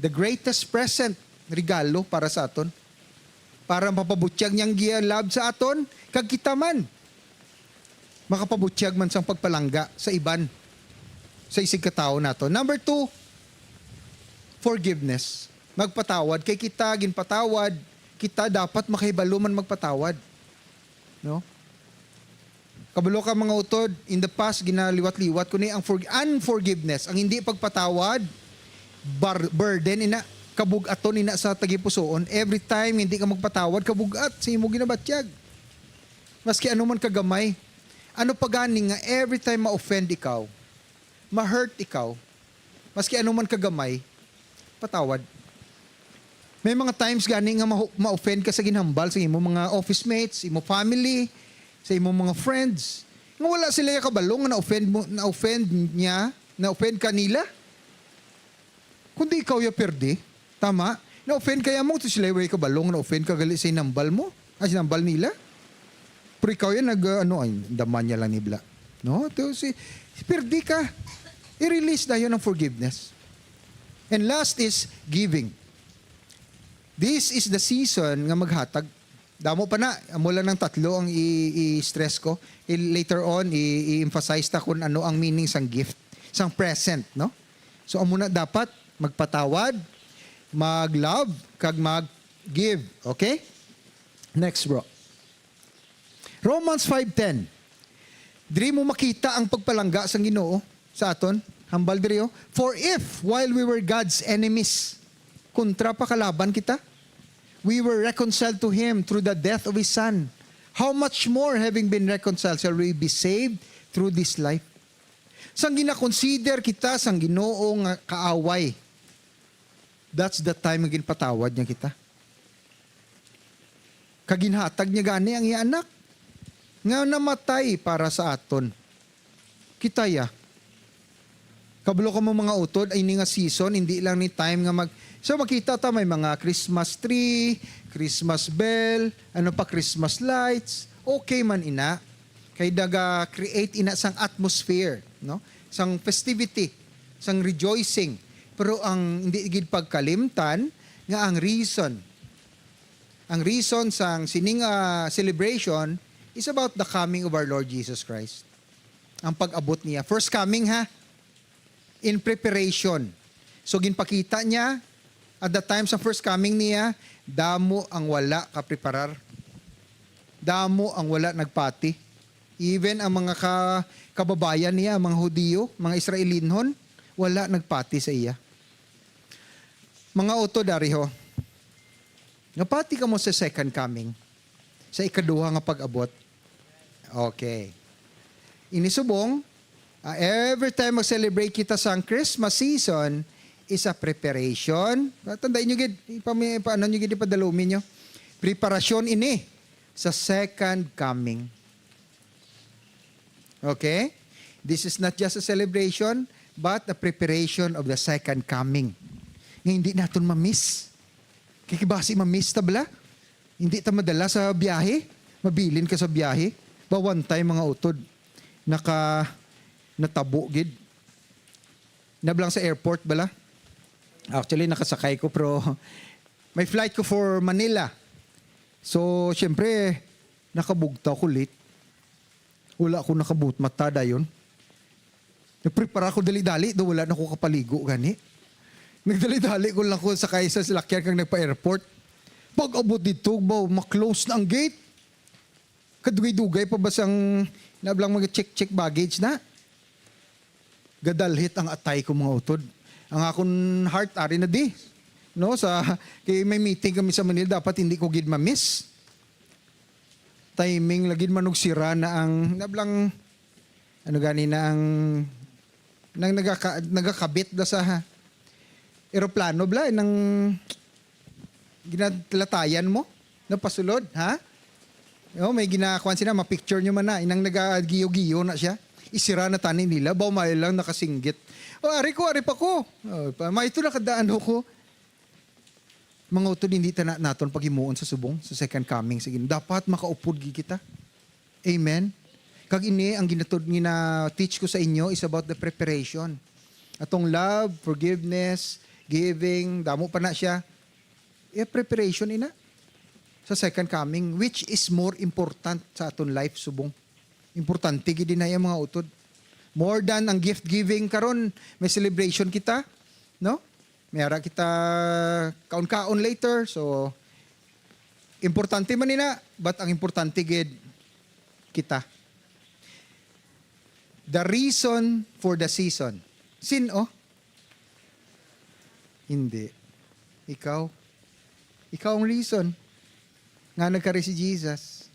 the greatest present, regalo para sa aton. Para mapabutyag niyang giya love sa aton, kag kita man makapabutyag man sang pagpalangga sa iban, sa isigkatawo nato. Number two, forgiveness. Magpatawad. Kay kita ginpatawad, kita dapat makahibalo man magpatawad. No? Kabalo ka, mga utod, in the past, ginaliwat-liwat ko ni ang for-, unforgiveness, ang hindi pagpatawad, bar-, burden ina, kabug-aton ina sa tagipusoon. Every time hindi ka magpatawad, kabug-at sa imo ginabatyag. Maski ano man kagamay. Ano pa gani nga every time ma-offend ikaw, ma-hurt ikaw, maski ano man kagamay, patawad. May mga times gani nga ma-, ma-offend ka sa ginhambal sa imo mga office mates, imo family, sa imo mga friends, nga wala sila ya kabalo nga na-offend mo, na-offend niya, na-offend ka nila. Kundi ikaw ya perdi. Tama? Na-offend kaya mo, to sila way kabalo nga na-offend ka gali sa hinambal mo, ay, hinambal nila. Pero ikaw yan nag, uh, ano, ay, daman niya lang nibla. No? To si, perdi ka. I-release dayon ang forgiveness. And last is giving. This is the season nga maghatag. Damo pa na, amo lang ng tatlo ang i-, i-stress ko. I-, later on, i-, i-emphasize ta kung ano ang meaning sang gift, sang present, no? So, amo na dapat magpatawad, mag-love, kag mag-give. Okay? Next, bro. Romans five ten. Diri mo makita ang pagpalangga sang Ginoo sa aton. Hambal diri, oh. "For if, while we were God's enemies," kontra pa kalaban kita, "we were reconciled to Him through the death of His Son, how much more, having been reconciled, shall we be saved through this life?" Sang ginakonsider kita sang Ginoo nga kaaway, that's the time nga ginpatawad niya kita. Kag ginhatag niya gani ang iya anak nga namatay para sa aton. Kita ya. Kabalo ka mo, mga utod, ay ini nga season, hindi lang ni time nga mag-, so makita ta may mga Christmas tree, Christmas bell, ano pa, Christmas lights. Okay man ina. Kay naga-create ina sang atmosphere, no? Sang festivity, sang rejoicing. Pero ang hindi gid pagkalimtan nga ang reason Ang reason sang sining, ah, celebration is about the coming of our Lord Jesus Christ. Ang pag-abot niya. First coming, ha? In preparation. So, ginpakita niya, at the time sa first coming niya, damo ang wala kapreparar. Damo ang wala nagpati. Even ang mga ka-, kababayan niya, ang mga Hudiyo, mga Israelinhon, wala nagpati sa iya. Mga utod, ari ho. Napati kamo sa second coming, sa ikaduha nga pag-abot. Okay. Ini subong, ah, every time mag-celebrate kita sang Christmas season, is a preparation. Tandaan nyo gid, ipami-, ipaano nyo gid, ipadalumi nyo. Preparasyon ini sa second coming. Okay? This is not just a celebration, but a preparation of the second coming. Nga hindi naton ma-miss. Kay basi ma-miss ta bala. Hindi ta madala sa biyahe. Mabilin ka sa biyahe. Ba, one time, mga utod, naka, natabo gid. Nablang sa airport bala. Actually, nakasakay ko, pero may flight ko for Manila. So, syempre, nakabugtaw ko, late. Wala ko nakabut mata dayon. Nagprepara ko dali-dali, do wala na ko kapaligo gani. Nagdali-dali ko lang ko sakay sa salakyan kag nagpa-airport. Pag-abot dito, ba, ma-close na ang gate. Kadugay-dugay pa ba sang nablang mga check-check baggage na? Gadalhit ang atay ko, mga utod. Ang akon heart, ari na di. No, sa, kay may meeting kami sa Manila, dapat hindi ko gid ma-miss. Timing lagi man og sira na ang, nablang, ano gani na ang, nang nagaka-, nagakabit da sa eroplano, bala, nang ginatalatayan mo, napasulod, ha? Oh, may ginakuan sila, ma-picture nyo man na, inang nagagiyo-giyo na siya. Isira na tani nila, baw may lang nakasinggit. Oh, ari ko, ari pa ko. Oh, pa, may ito nakadaan ko. Mga utod, hindi ta na, naton paghimuon sa subong, sa second coming sa Ginoo. Dapat makaupod gid kita. Amen? Kag ini, ang ginatod-, gina-teach ko sa inyo is about the preparation. Atong love, forgiveness, giving, damo pa na siya. Eh, preparation ina sa second coming, which is more important sa aton life subong. Importante gid na iya, mga utod. More than ang gift giving karon, may celebration kita, no? May ara kita kaon-kaon later. So, importante man nina, but ang importante gid kita. The reason for the season. Sin-o? Hindi. Ikaw? Ikaw ang reason nga nagkari si Jesus.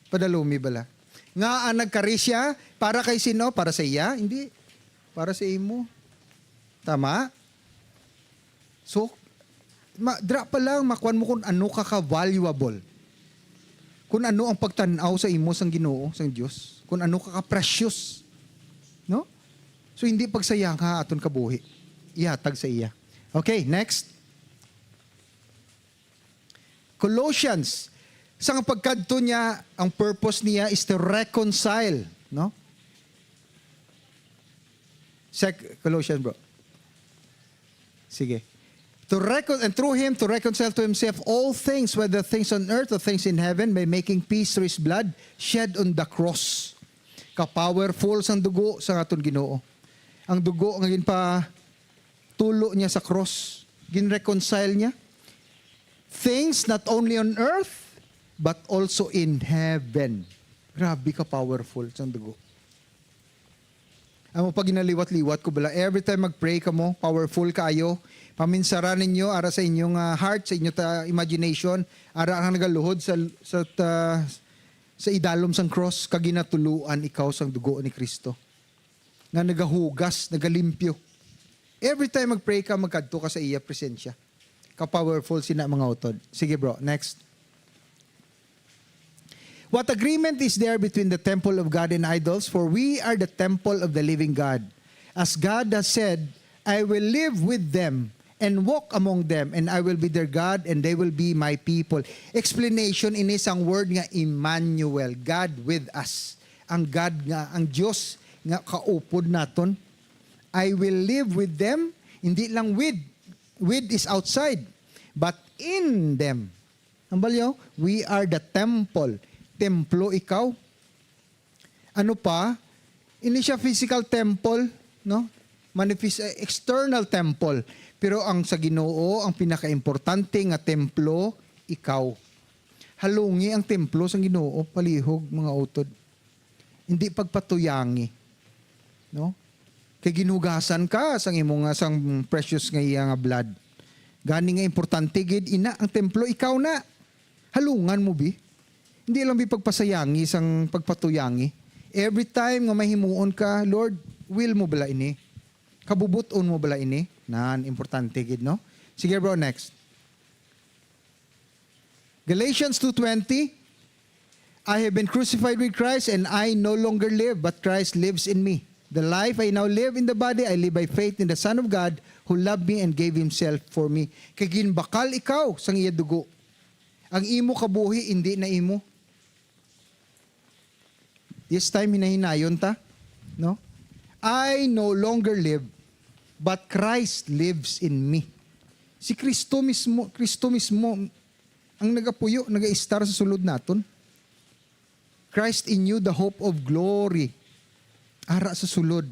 Padalumi bala. Nga ang nagkari siya, para kay sino? Para sa iya? Hindi. Para sa imo. Tama? So, ma-, dira pa lang, makuan mo kung ano ka ka-valuable. Kung ano ang pagtan-aw sa imo sang Ginoo, sang Dios. Kung ano ka ka-precious. No? So, hindi pagsayang ha aton kabuhi. Ihatag sa iya. Okay, next. Colossians, sa nga pagkadto niya, ang purpose niya is to reconcile, no? Sec-, Colossians, bro. Sige. To recon-, and through him to reconcile to himself all things, whether things on earth or things in heaven, by making peace through his blood shed on the cross. Ka-powerful sang dugo sa aton Ginoo. Ang dugo nga ginpa-, tulo niya sa cross. Gin-reconcile niya things not only on earth, but also in heaven. Grabe ka powerful sang dugo. Amo pa ginaliwat-liwat ko bala. Every time mag-pray kamo, powerful kaayo. Paminsara ninyo ara sa inyong, ah, heart, sa inyo ta imagination, ara ang nagaluhod sa, sa ta-, sa idalom sang cross, kag ginatuluan ikaw sang dugo ni Cristo nga nagahugas, nagalimpyo. Every time mag-pray ka, magkadto ka sa iya presensya. Ka-powerful sina, mga utod. Sige, bro, next. What agreement is there between the temple of God and idols? For we are the temple of the living God. As God has said, "I will live with them and walk among them, and I will be their God, and they will be my people." Explanation ini sang word nga Emmanuel, God with us. Ang God nga, ang Dios nga kaupod naton. "I will live with them," hindi lang with, with is outside, but in them. Hambal niyo, we are the temple. Templo ikaw. Ano pa? Hindi siya physical temple, no? Manifest, eh, external temple. Pero ang sa Ginoo, ang pinakaimportante nga templo, ikaw. Halungi ang templo sang Ginoo, palihog, mga utod. Hindi pagpatuyangi, no? Kay ginhugasan ka sang imo nga, sang precious nga iya nga blood. Gani nga importante gid ina ang templo, ikaw na. Halungan mo bi. Hindi lang bi pagpasayangi sang pagpatuyangi. Every time nga may himuon ka, "Lord, will mo bala ini? Kabubot-on mo bala ini?" Nan, importante gid, no? Sige, bro, next. Galatians two twenty, "I have been crucified with Christ, and I no longer live, but Christ lives in me. The life I now live in the body, I live by faith in the Son of God, who loved me and gave himself for me." Kay ginbakal ikaw sang iya dugo. Ang imo kabuhi, hindi na imo. This time, hinahinayon ta, no? "I no longer live, but Christ lives in me." Si Kristo mismo, Kristo mismo ang nagapuyo, nagaistar sa sulod naton. "Christ in you, the hope of glory." Ara sa sulod,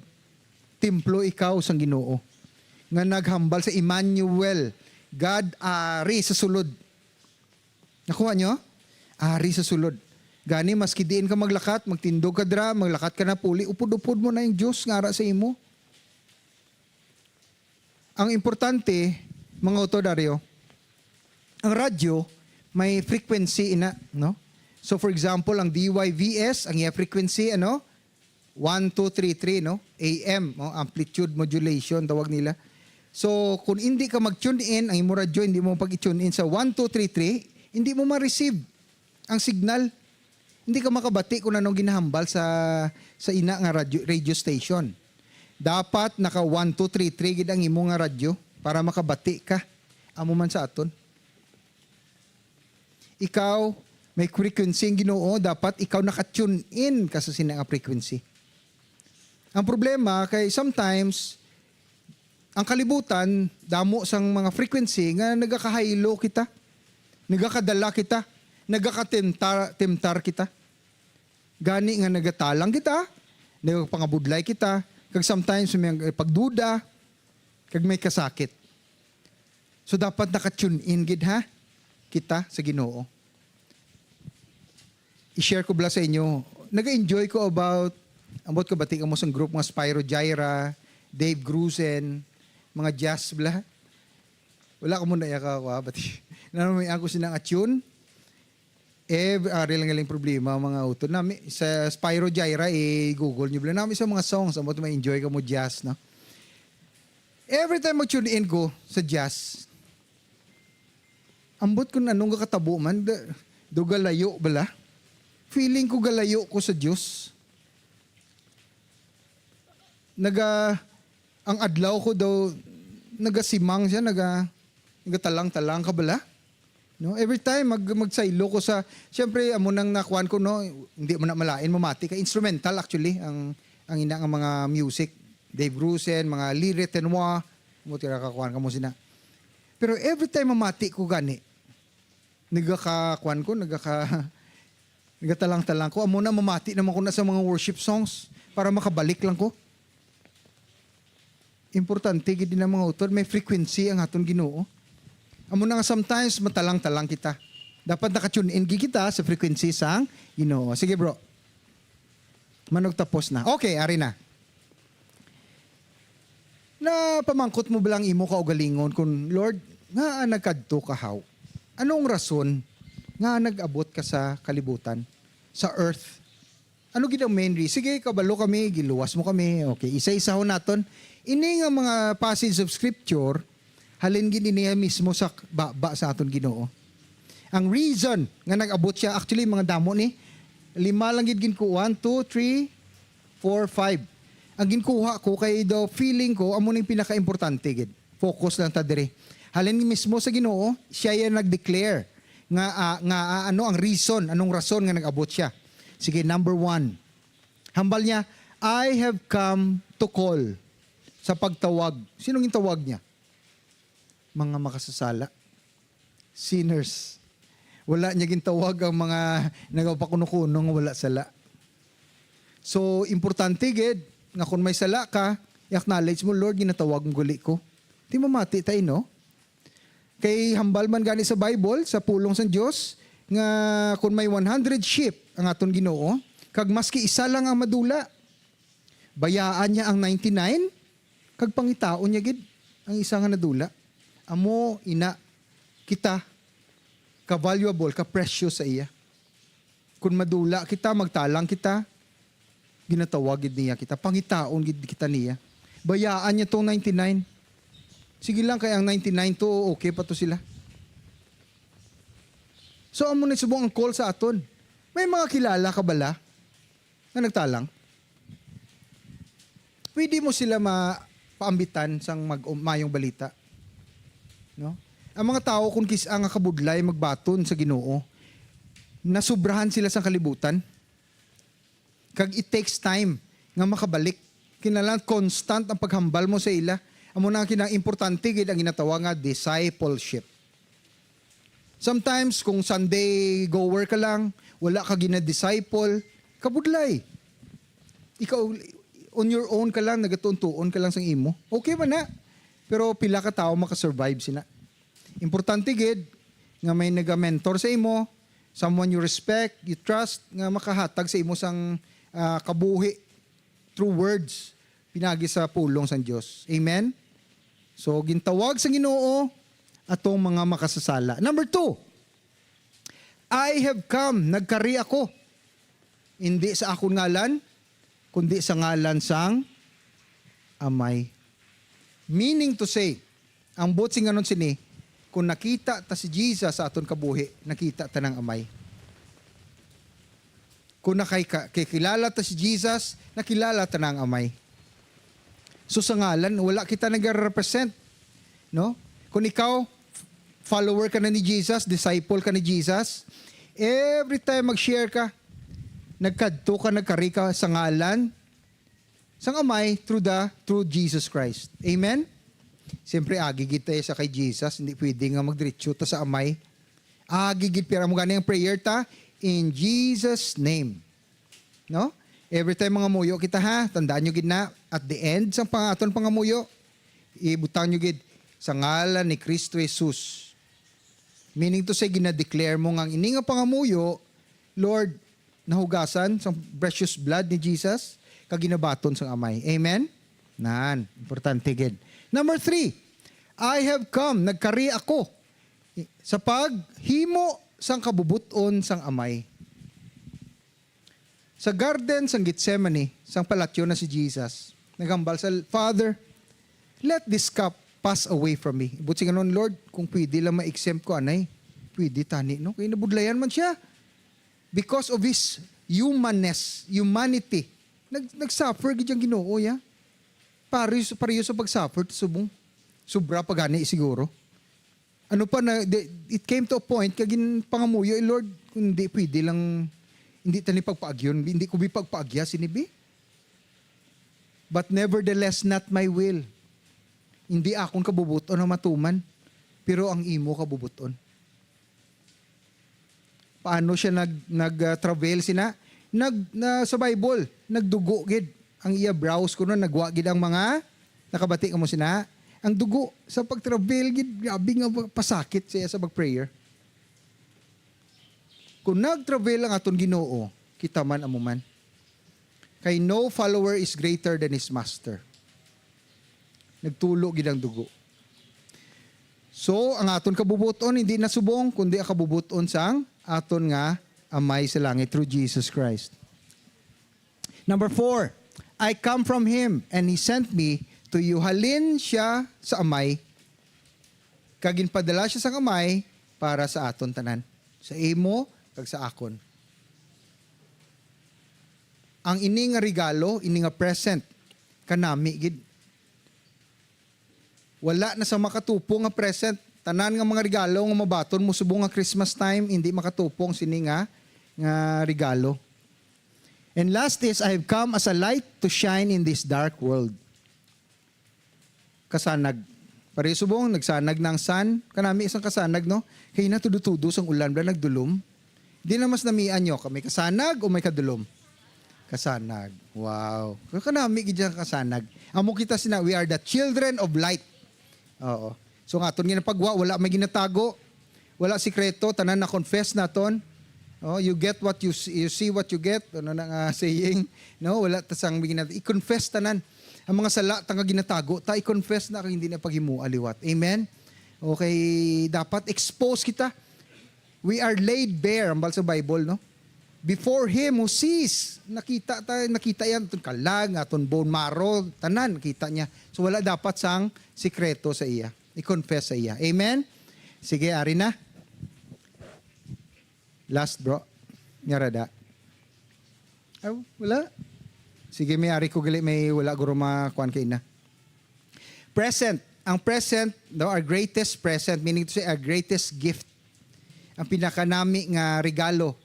templo ikaw sang Ginoo, nga naghambal sa Emmanuel, God ari sa sulod. Nakuha nyo? Ari sa sulod. Gani, maski diin ka maglakat, magtindog ka dra, maglakat ka na puli, upod-upod mo na yung Diyos nga ara sa imo. Ang importante, mga utod, Dario, ang radyo, may frequency ina, no? So, for example, ang D Y V S, ang iya frequency, ano? One, two, three, three, no? A M, no? Amplitude modulation, tawag nila. So, kung hindi ka mag-tune in, ang imo radyo, hindi mo pag-tune in sa one, two, three, three, hindi mo ma-receive ang signal. Hindi ka makabati kung anong ginahambal sa, sa ina nga radyo, radio station. Dapat naka one, two, three, three gid ang imo nga radyo para makabati ka. Amo man sa aton. Ikaw, may frequency ang Ginoo, dapat ikaw naka-tune in ka sa sina nga frequency. Ang problema kay sometimes, ang kalibutan, damo sang mga frequency nga nagakahaylo kita, nagakadala kita, nagakatemtar, temtar kita. Gani nga nagatalang kita, nagapangabudlay kita, kag sometimes may pagduda, kag may kasakit. So, dapat naka-tune in gid, ha, kita sa Ginoo. I-share ko bala sa inyo. Nag-enjoy ko about, ambot ko, bati kamo sang group nga Spyro Gyra, Dave Grusin, mga jazz bala. Wala ko muna iya ka, kuha, bati. Naman may ako silang atune. Eh, ari lang galing problema, mga utod. Nami, sa Spyro Gyra, i-google nyo bala. Nami sa mga songs, ambot ma-enjoy kamo jazz, no? Every time mag-tune in ko sa jazz, ambot kung anong kakatabo man, da, do galayo bala. Feeling ko galayo ko sa Diyos. Naga, ang adlaw ko daw, nagasimang siya, naga, nagatalang-talang ka bala. No? Every time, mag, magsaylo ko sa, siyempre, amo nang nakuan ko, no? Hindi mo na malain, mamati ka. Instrumental, actually, ang, ang ina nga mga music. Dave Grusin, mga Lee Retenoir, mo tira ka kuan ka mo sina. Pero every time mamati ko gani, nagakakuan ko, nagaka, nagatalang-talang ko. Amo na, mamati naman ko na sa mga worship songs para makabalik lang ko. Importante gid din ang mga utod. May frequency ang aton Ginoo. Amo na nga sometimes matalang-talang kita. Dapat naka-tune in gid kita sa frequency sang Ginoo. Sige, bro. Manog tapos na. Okay, ari na. Napamangkot mo ba lang imo kaugalingon kung, "Lord, nga nagkadto ka haw? Anong rason nga nag-abot ka sa kalibutan, sa earth?" Ano gid ang main reason? Sige, kabalo kami, giluwas mo kami. Okay, isa-isahon naton. Ini nga mga passage of scripture, halin gid ini mismo sa baba sa aton Ginoo. Ang reason nga nag-abot siya, actually, mga damo ni, lima lang gid ginkuha. One, two, three, four, five. Ang ginkuha ko kay the feeling ko, amo ning pinakaimportante gid. Focus lang ta diri. Halin mismo sa Ginoo, siya yan nag-declare nga, ah, nga, ah, ano ang reason, anong rason nga nag-abot siya. Sige, number one. Hambal niya, "I have come to call." Sa pagtawag. Sinong gintawag niya? Mga makasasala. Sinners. Wala niya gintawag ang mga nagapakuno-kuno nga wala sala. So, importante gid nga kung may sala ka, i-acknowledge mo, "Lord, ginatawag mo gali ko." Di mamati tayo, no? Kay hambal man gani sa Bible, sa pulong sang Dios, nga kung may one hundred sheep ang aton Ginoo, kag maski isa lang ang madula, bayaan niya ang ninety-nine, kag pangitaon niya gid ang isa nga nadula. Amo ina kita ka-valuable, ka-precious sa iya. Kung madula kita, magtalang kita, ginatawag gid niya kita, pangitaon gid kita niya. Bayaan niya tong ninety-nine. Sige lang, kay ang ninety-nine to, okay pa to sila. So, amo na subong ang call sa aton. May mga kilala ka bala nga nagtalang? Pwede mo sila ma-, paambitan sang mag-, mayong balita. No? Ang mga tawo, kung kis-, ang kabudlay magbaton sa Ginoo, nasubrahan sila sang kalibutan. Kag it takes time nga makabalik. Kinahanglan constant ang paghambal mo sa ila. Amo na ang kinang importante gid ang ginatawag nga discipleship. Sometimes, kung Sunday goer ka lang, wala ka gina-disciple, kabudlay. Ikaw, on your own ka lang, nagatuon-tuon ka lang sang imo. Okay man na. Pero pila ka tawo makasurvive sina? Importante gid nga may naga-mentor sa imo, someone you respect, you trust, nga makahatag sa imo sang, ah, kabuhi through words, pinagi sa pulong sang Dios. Amen? So, gintawag sa Ginoo atong mga makasasala. Number two, "I have come," nagkari ako. Hindi sa akon ngalan, kundi sa ngalan sang Amay. Meaning to say, ang buot silingon sini, kung nakita ta si Jesus sa aton kabuhi, nakita ta na ang Amay. Kung nakay-, ka-, kikilala ta si Jesus, nakilala ta na ang Amay. So sa ngalan, wala kita nagre-represent, no? Kung ikaw, follower ka na ni Jesus, disciple ka ni Jesus, every time mag-share ka, nagkadto ka, nagkari ka sa ngalan sang Amay through the, through Jesus Christ. Amen? Siyempre, agi gid tayo sa kay Jesus, hindi pwede nga magdiretso ta sa Amay. Agi gid, pero amo gani ang prayer ta, "In Jesus' name." No? Every time mangamuyo kita, ha, tandaan nyo gid na, at the end sang pang-, aton pangamuyo, ibutang nyo gid, "Sa ngalan ni Cristo Jesus." Meaning to say, gina-declare mo nga ang ini nga pangamuyo, Lord, nahugasan sang precious blood ni Jesus, kag ginabaton sang Amay. Amen? Nan, importante gid. Number three, "I have come," nagkari ako, sa paghimo sang kabubot-on sang Amay. Sa garden sang Getsemane, sang palatyo na si Jesus, naghambal sa, "Father, let this cup pass away from me." Buot silingon, "Lord, kung pwede lang ma-exempt ko anay, pwede tani, no?" Kay nabudlayan man siya. Because of his humanness, humanity, nag-, nag-suffer gid ang Ginoo, ya. Pareho, pareho sa pag-suffer subong. Sobra pa gani siguro. Ano pa na, the, it came to a point nga ginpangamuyo, "Eh, Lord, kung hindi pwede lang, hindi tani pagpaagyon, hindi ko bi pagpaagya sini bi. But nevertheless, not my will." Hindi akon kabubuton ang matuman, pero ang imo kabubuton. Paano siya nag-, nag, ah, travel sina? Nag-, na, sa Bible, nagdugo gid ang iya brows kuno, nagwa gid ang mga, nakabati kamo sina? Ang dugo sa pag-travel gid, grabe nga pasakit siya sa pag-prayer. Kung nag-travel ang aton Ginoo, kita man, amo man. Kay no follower is greater than his master. Nagtulo gid ang dugo. So, ang aton kabubuton hindi na subong, kundi ang kabubuton sang aton nga Amay sa langit through Jesus Christ. Number four, "I come from Him, and He sent me to you." Halin siya sa Amay, kag ginpadala siya sang Amay para sa aton tanan, sa imo kag sa akon. Ang ini nga regalo, ini nga present, kanami gid. Wala na sa makatupo nga present. Tanan nga mga regalo nga mabaton mo subong nga Christmas time, hindi makatupo ang sini nga, nga regalo. And last is, "I have come as a light to shine in this dark world." Kasanag. Pareho subong, nagsanag na ang sun. Kanami isang kasanag, no? Kay na tudo-tudo sang ulan, bala nagdulom. Di na mas namian nyo, may kasanag o may kadulom? Kasanag. Wow. Kanami gid ang kasanag. Amo kita sina, we are the children of light. Oo. So, nga aton ginapagwa, wala may ginatago. Wala sikreto, tanan na-confess naton. Oh, you get what you s-, you see what you get. Ano na nga saying? No, wala ta sang ginat-, i-confess tanan. Ang mga sala ta nga ginatago, ta i-confess na kay hindi na paghimua liwat. Amen. Okay, dapat expose kita. We are laid bare, ang bal sa Bible, no? Before him who sees. Nakita ta, nakita yan, aton kalag, aton bone marrow, tanan, nakita niya. So, wala dapat sang sikreto sa iya. I-confess sa iya. Amen? Sige, ari na. Last, bro. Nga rada. Oh, wala. Sige, may ari ko gali, may wala guro makuan kay na. Present. Ang present, no, our greatest present, meaning to say, our greatest gift. Ang pinakanami nga regalo.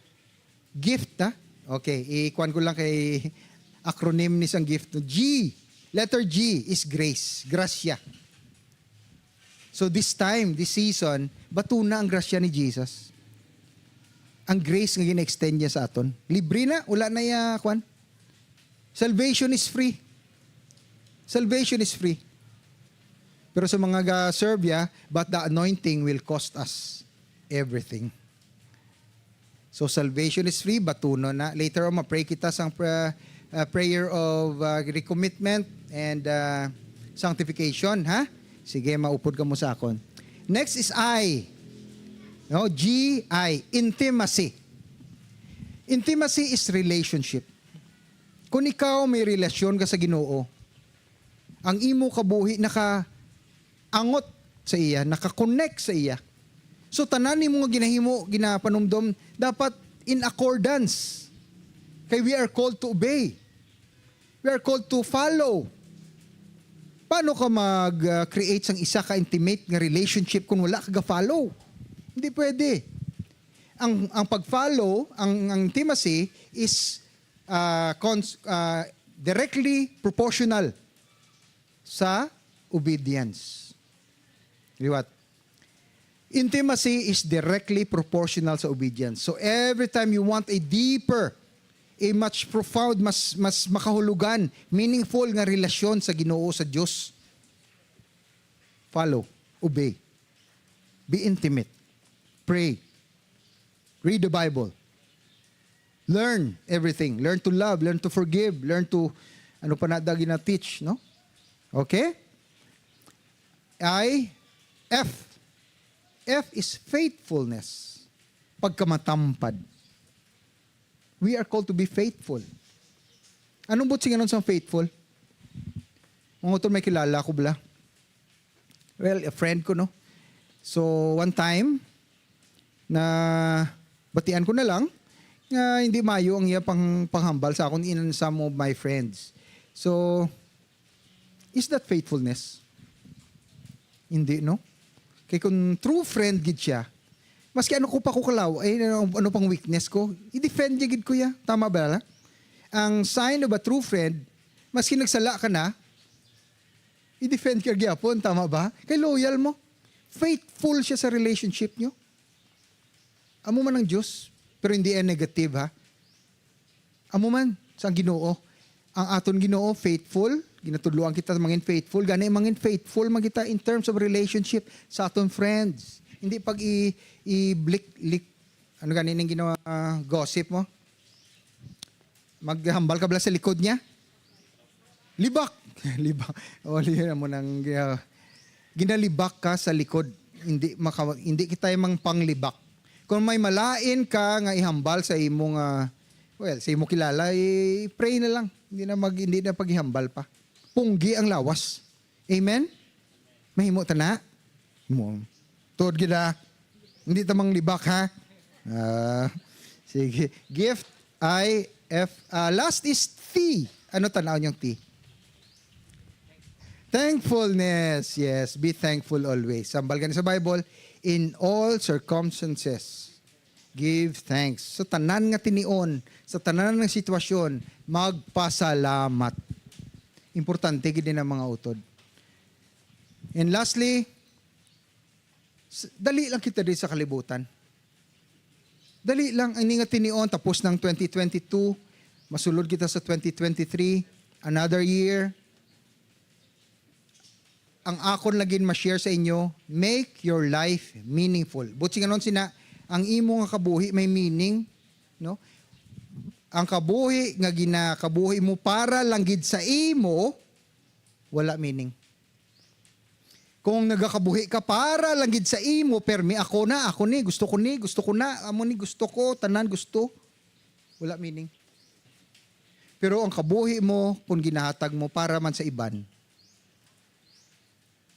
Gift, ha? Okay, ikuan ko lang kay acronym ni sang gift. G, letter G is grace, grasya. So this time, this season, batuna ang grasya ni Jesus. Ang grace nga gina-extend niya sa aton. Libre na, wala na iya, kwan. Salvation is free. Salvation is free. Pero sa mga ga-serve ya, but the anointing will cost us everything. So salvation is free, batunon na. Later on, ma-pray kita sang pra-, uh, prayer of, uh, recommitment and, uh, sanctification, ha? Sige, maupod ka mo sa akon. Next is I. No, G I, intimacy. Intimacy is relationship. Kung ikaw may relasyon ka sa Ginoo, ang imo kabuhi nakaangot sa iya, naka-connect sa iya. So, tanan nimo nga ginahimo, ginapanumdom, dapat in accordance. Kay we are called to obey. We are called to follow. Paano ka mag-create sang isa ka intimate nga relationship kung wala ka ga-follow? Hindi pwede. Ang, ang pag-follow, ang, ang intimacy is, ah, cons-, ah, directly proportional sa obedience. Liwat. Intimacy is directly proportional sa obedience. So every time you want a deeper, a much profound, mas, mas makahulugan, meaningful nga relasyon sa Ginoo, sa Dios, follow, obey, be intimate, pray, read the Bible, learn everything, learn to love, learn to forgive, learn to, ano pa na da gina-teach, no? Okay? I, F. F is faithfulness. Pagkamatampad. We are called to be faithful. Anong buot silingon sang faithful? Mga utod may kilala ko bala. Well, a friend ko, no? So, one time, na batian ko na lang nga hindi mayo ang iya pang, panghambal sa akon in some of my friends. So, is that faithfulness? Hindi, no? Kay kung true friend gid siya, maski ano ko pa ko kalaw, ay, ano, ano pang weakness ko, i-defend niya gid ko ya. Tama ba la? Ang sign of a true friend, maski nagsala ka na, i-defend ka gyapon, tama ba? Kay loyal mo. Faithful siya sa relationship nyo. Amo man ang Dios, pero hindi yan negative, ha? Amo man sa Ginoo. Ang aton Ginoo, faithful. Ginatudloan kita mangin faithful. Gani, mangin faithful man kita in terms of relationship sa aton friends. Hindi pag i-, i-blik-, lik-, ano gani ning ginawa, gossip mo? Maghambal ka bala sa likod niya? Libak. Libak. O, liyan mo nang, uh, ginalibak ka sa likod. Hindi maka-, hindi kita mang panglibak. Kung may malain ka nga ihambal sa imo nga, well, sa imo kilala, i-pray na lang. Hindi na mag-, hindi na paghihambal pa. Punggi ang lawas. Amen? Mahimo ta na? Mo. Tuod gid, ah. Hindi ta manglibak, ha? Ah, sige. Gift, I, F, ah, last is T. Ano tan-aw niyong T? Thankfulness. Yes, be thankful always. Sambal gani sa Bible, in all circumstances, give thanks. Sa tanan nga tinion, sa tanan nga sitwasyon, magpasalamat. Importante gid ni, mga utod. And lastly, s- dali lang kita diri sa kalibutan. Dali lang, ang nga tinion, tapos ng twenty twenty-two, masulod kita sa twenty twenty-three, another year. Ang akon lagi ma-share sa inyo, make your life meaningful. Buot silingon sina, ang imo nga kabuhi may meaning, no? Ang kabuhi nga ginakabuhi mo para lang gid sa imo, wala meaning. Kung nagakabuhi ka para lang gid sa imo, permi, "Ako na, ako ni, gusto ko ni, gusto ko na, amo ni gusto ko, tanan gusto." Wala meaning. Pero ang kabuhi mo, kung ginahatag mo para man sa iban,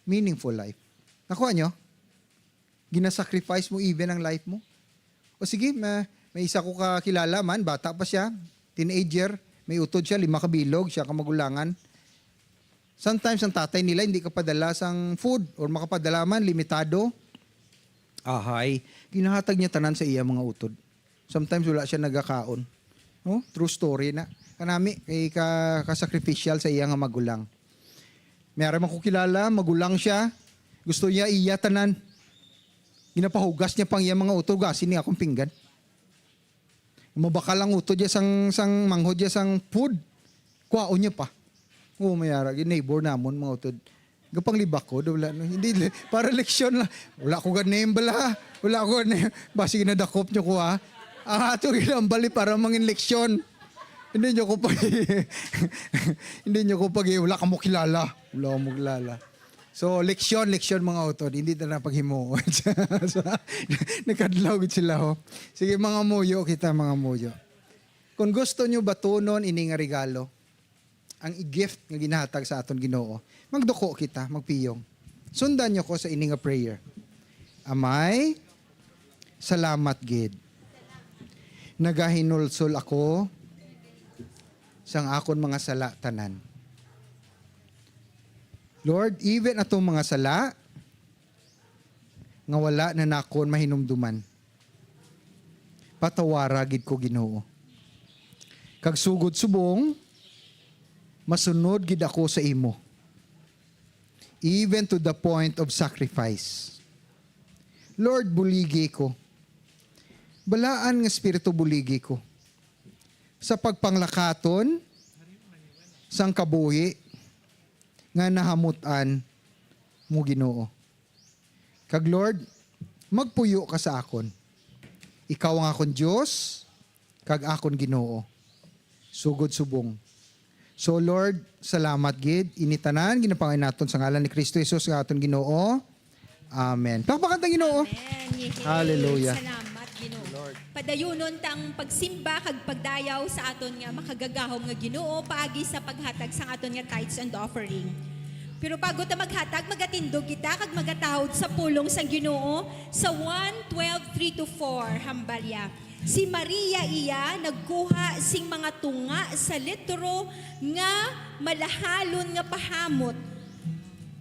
meaningful life. Nakuha nyo? Ginasacrifice mo even ang life mo. O sige, ma-, may isa ko kakilala man, bata pa siya, teenager, may utod siya, lima ka bilog, siya ka magulangan. Sometimes ang tatay nila hindi kapadala sang food or makapadala man, limitado. Ahay, ginahatag niya tanan sa iya mga utod. Sometimes wala siya nagakaon. No? True story na. Kanami, kay ka, ka-sacrificial sa iya nga magulang. May ara man ko kilala, magulang siya. Gusto niya iya tanan. Ginapahugas niya pang iya mga utod, "Hugasin ni akong pinggan." Mabakal ang utod niya sang, sang manghod niya sang food. Kuhaon niya pa. Oo, may ara, gin-, neighbor namon, mga utod. Gapanglibak ko, daw wala, no? Hindi, le-, para leksyon lang. Wala ko ga-name bala. Wala ko ga-name. Basi ginadakop niyo ko, ha? Ah, ato ginambali para mangin leksyon. Hindi niyo ko pag-, hindi niyo ko pag-, wala ka mo kilala. Wala ka mo kilala. So, leksyon, leksyon, mga utod. Hindi na lang paghimuon. So, nagkadlaw gid sila, ho. Sige, mga muyo kita, mga muyo. Kung gusto niyo batunon ini nga regalo, ang i-gift nga ginahatag sa aton Ginoo, magduko kita, magpiyong. Sundan niyo ko sa ini nga prayer. Amay, salamat gid. Nagahinulsol ako sang akon mga sala tanan. Lord, even atong mga sala nga wala na nakon mahinumduman, patawara gid ko, Ginoo. Kag sugod subong, masunod gid ako sa imo, even to the point of sacrifice. Lord, buligi ko. Balaan nga Espiritu, buligi ko sa pagpanglakaton sang kabuhi nga nahamut-an mo, Ginoo. Kag Lord, magpuyo ka sa akon. Ikaw ang akon Dios kag akon Ginoo, sugod subong. So, Lord, salamat gid. Ini tanan ginapangay naton sa ngalan ni Cristo Jesus nga aton Ginoo. Amen. Pakpakan ta ang Ginoo. Amen. Yehey. Hallelujah. Salamat, Ginoo. Lord. Padayunon tang pagsimba kag pagdayaw sa aton nga makagagahom nga Ginoo paagi sa paghatag sang aton nga tithes and offering. Pero bago ta maghatag, magatindog kita kag magatahod sa pulong sang Ginoo sa Juan twelve, three to four. Hambal ya. Si Maria iya nagkuha sing mga tunga sa litro nga malahalon nga pahamot,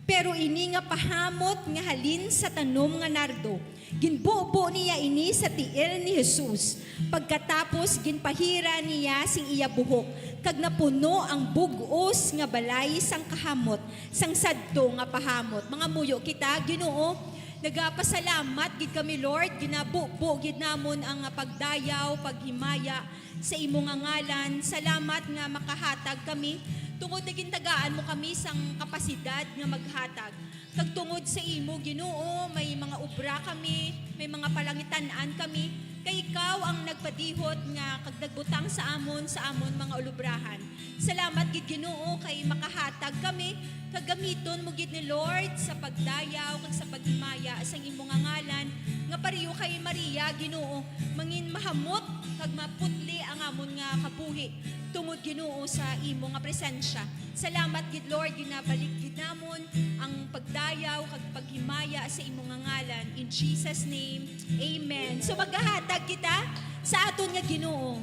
pero ini nga pahamot nga halin sa tanom nga nardo. Ginbubo niya ini sa tiil ni Jesus. Pagkatapos, ginpahira niya sing iya buhok, kag napuno ang bug-os nga balay sang kahamot sang sadto nga pahamot. Mangamuyo kita, Ginoo, nagapasalamat gid kami, Lord, ginabubo gid namon ang pagdayaw, paghimaya sa imo nga ngalan. Salamat nga makahatag kami, tungod nga gintagaan mo kami sang kapasidad nga maghatag. Kag tungod sa imo, Ginoo, may mga obra kami, may mga palangitan-an kami, kay ikaw ang nagpadihot nga kag nagbutang sa amon sa amon mga ulubrahan. Salamat gid, Ginoo, kay makahatag kami, kag gamiton mo gid ni Lord sa pagdayaw kag sa paghimaya sang imo nga ngalan, nga pareho kay Maria, Ginoo, mangin mahamot kag maputli ang amon nga kabuhi tungod, Ginoo, sa imo nga presensya. Salamat gid, Lord, ginabalik gid namon ang pagdayaw kag paghimaya sa imo nga ngalan. In Jesus' name, amen. So, maghahatag kita sa aton nga Ginoo.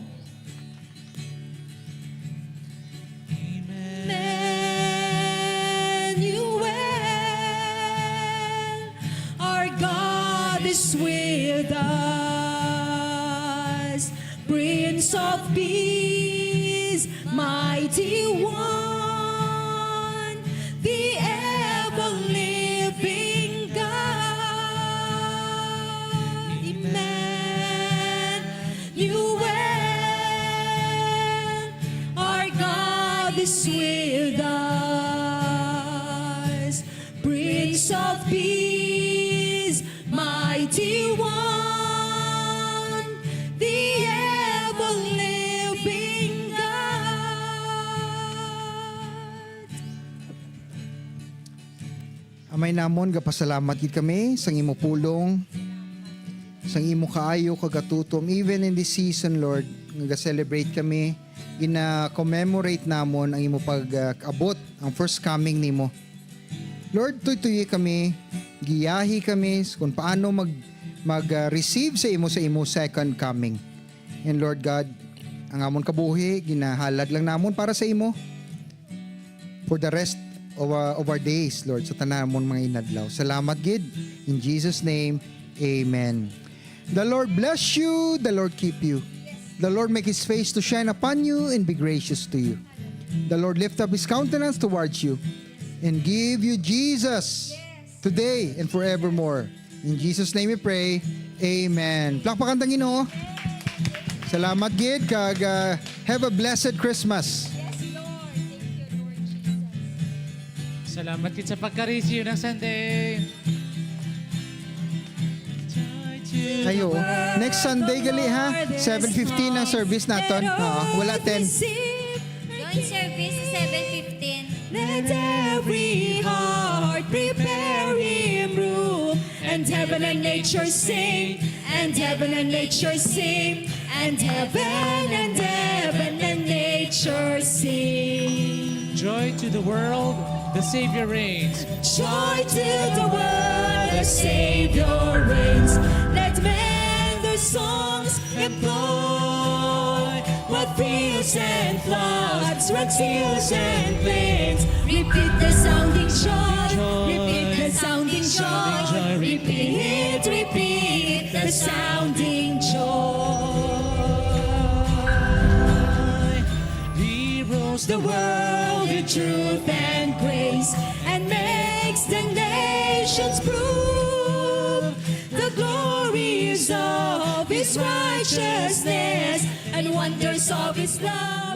Emmanuel, our God is with us. Prince of Peace, Mighty One, the ever-living with us, Prince of Peace, Mighty One, the ever-living God. Amay namon, gapasalamat gid kami sang imo pulong, sang imo kaayo kag katutom. Even in this season, Lord, nga ga-celebrate kami, gina-commemorate namon ang imo pag-abot, ang first coming nimo. Lord, tuytuyi kami, giyahi kami s- kung paano mag mag-receive sa imo sa imo second coming. And Lord God, ang amon kabuhi ginahalad lang namon para sa imo for the rest of our, of our days, Lord, sa tanan namon mga inadlaw. Salamat gid. In Jesus' name, amen. The Lord bless you, the Lord keep you. The Lord make His face to shine upon you and be gracious to you. The Lord lift up His countenance towards you and give you Jesus today and forevermore. In Jesus' name we pray. Amen. Plakpakan ta ang Ginoo. Salamat gid kag ah, have a blessed Christmas. Salamat gid sa pagka-receive ng Sunday. Ayo. Next Sunday gali ha. seven fifteen ang service naton. Oo, wala ten. Joint service sa seven fifteen. Let every heart prepare him room, and heaven and nature sing, and heaven and nature sing, and heaven and heaven and nature sing. Joy to the world, the Savior reigns. Joy to the world, the Savior reigns. Let men their songs employ. What fields and floods, rocks, hills and plains. Repeat the sounding joy. Repeat the sounding joy. Repeat, repeat the sounding joy. He rules the world with truth and grace, and makes the nations prove the glories of his righteousness and wonders of his love.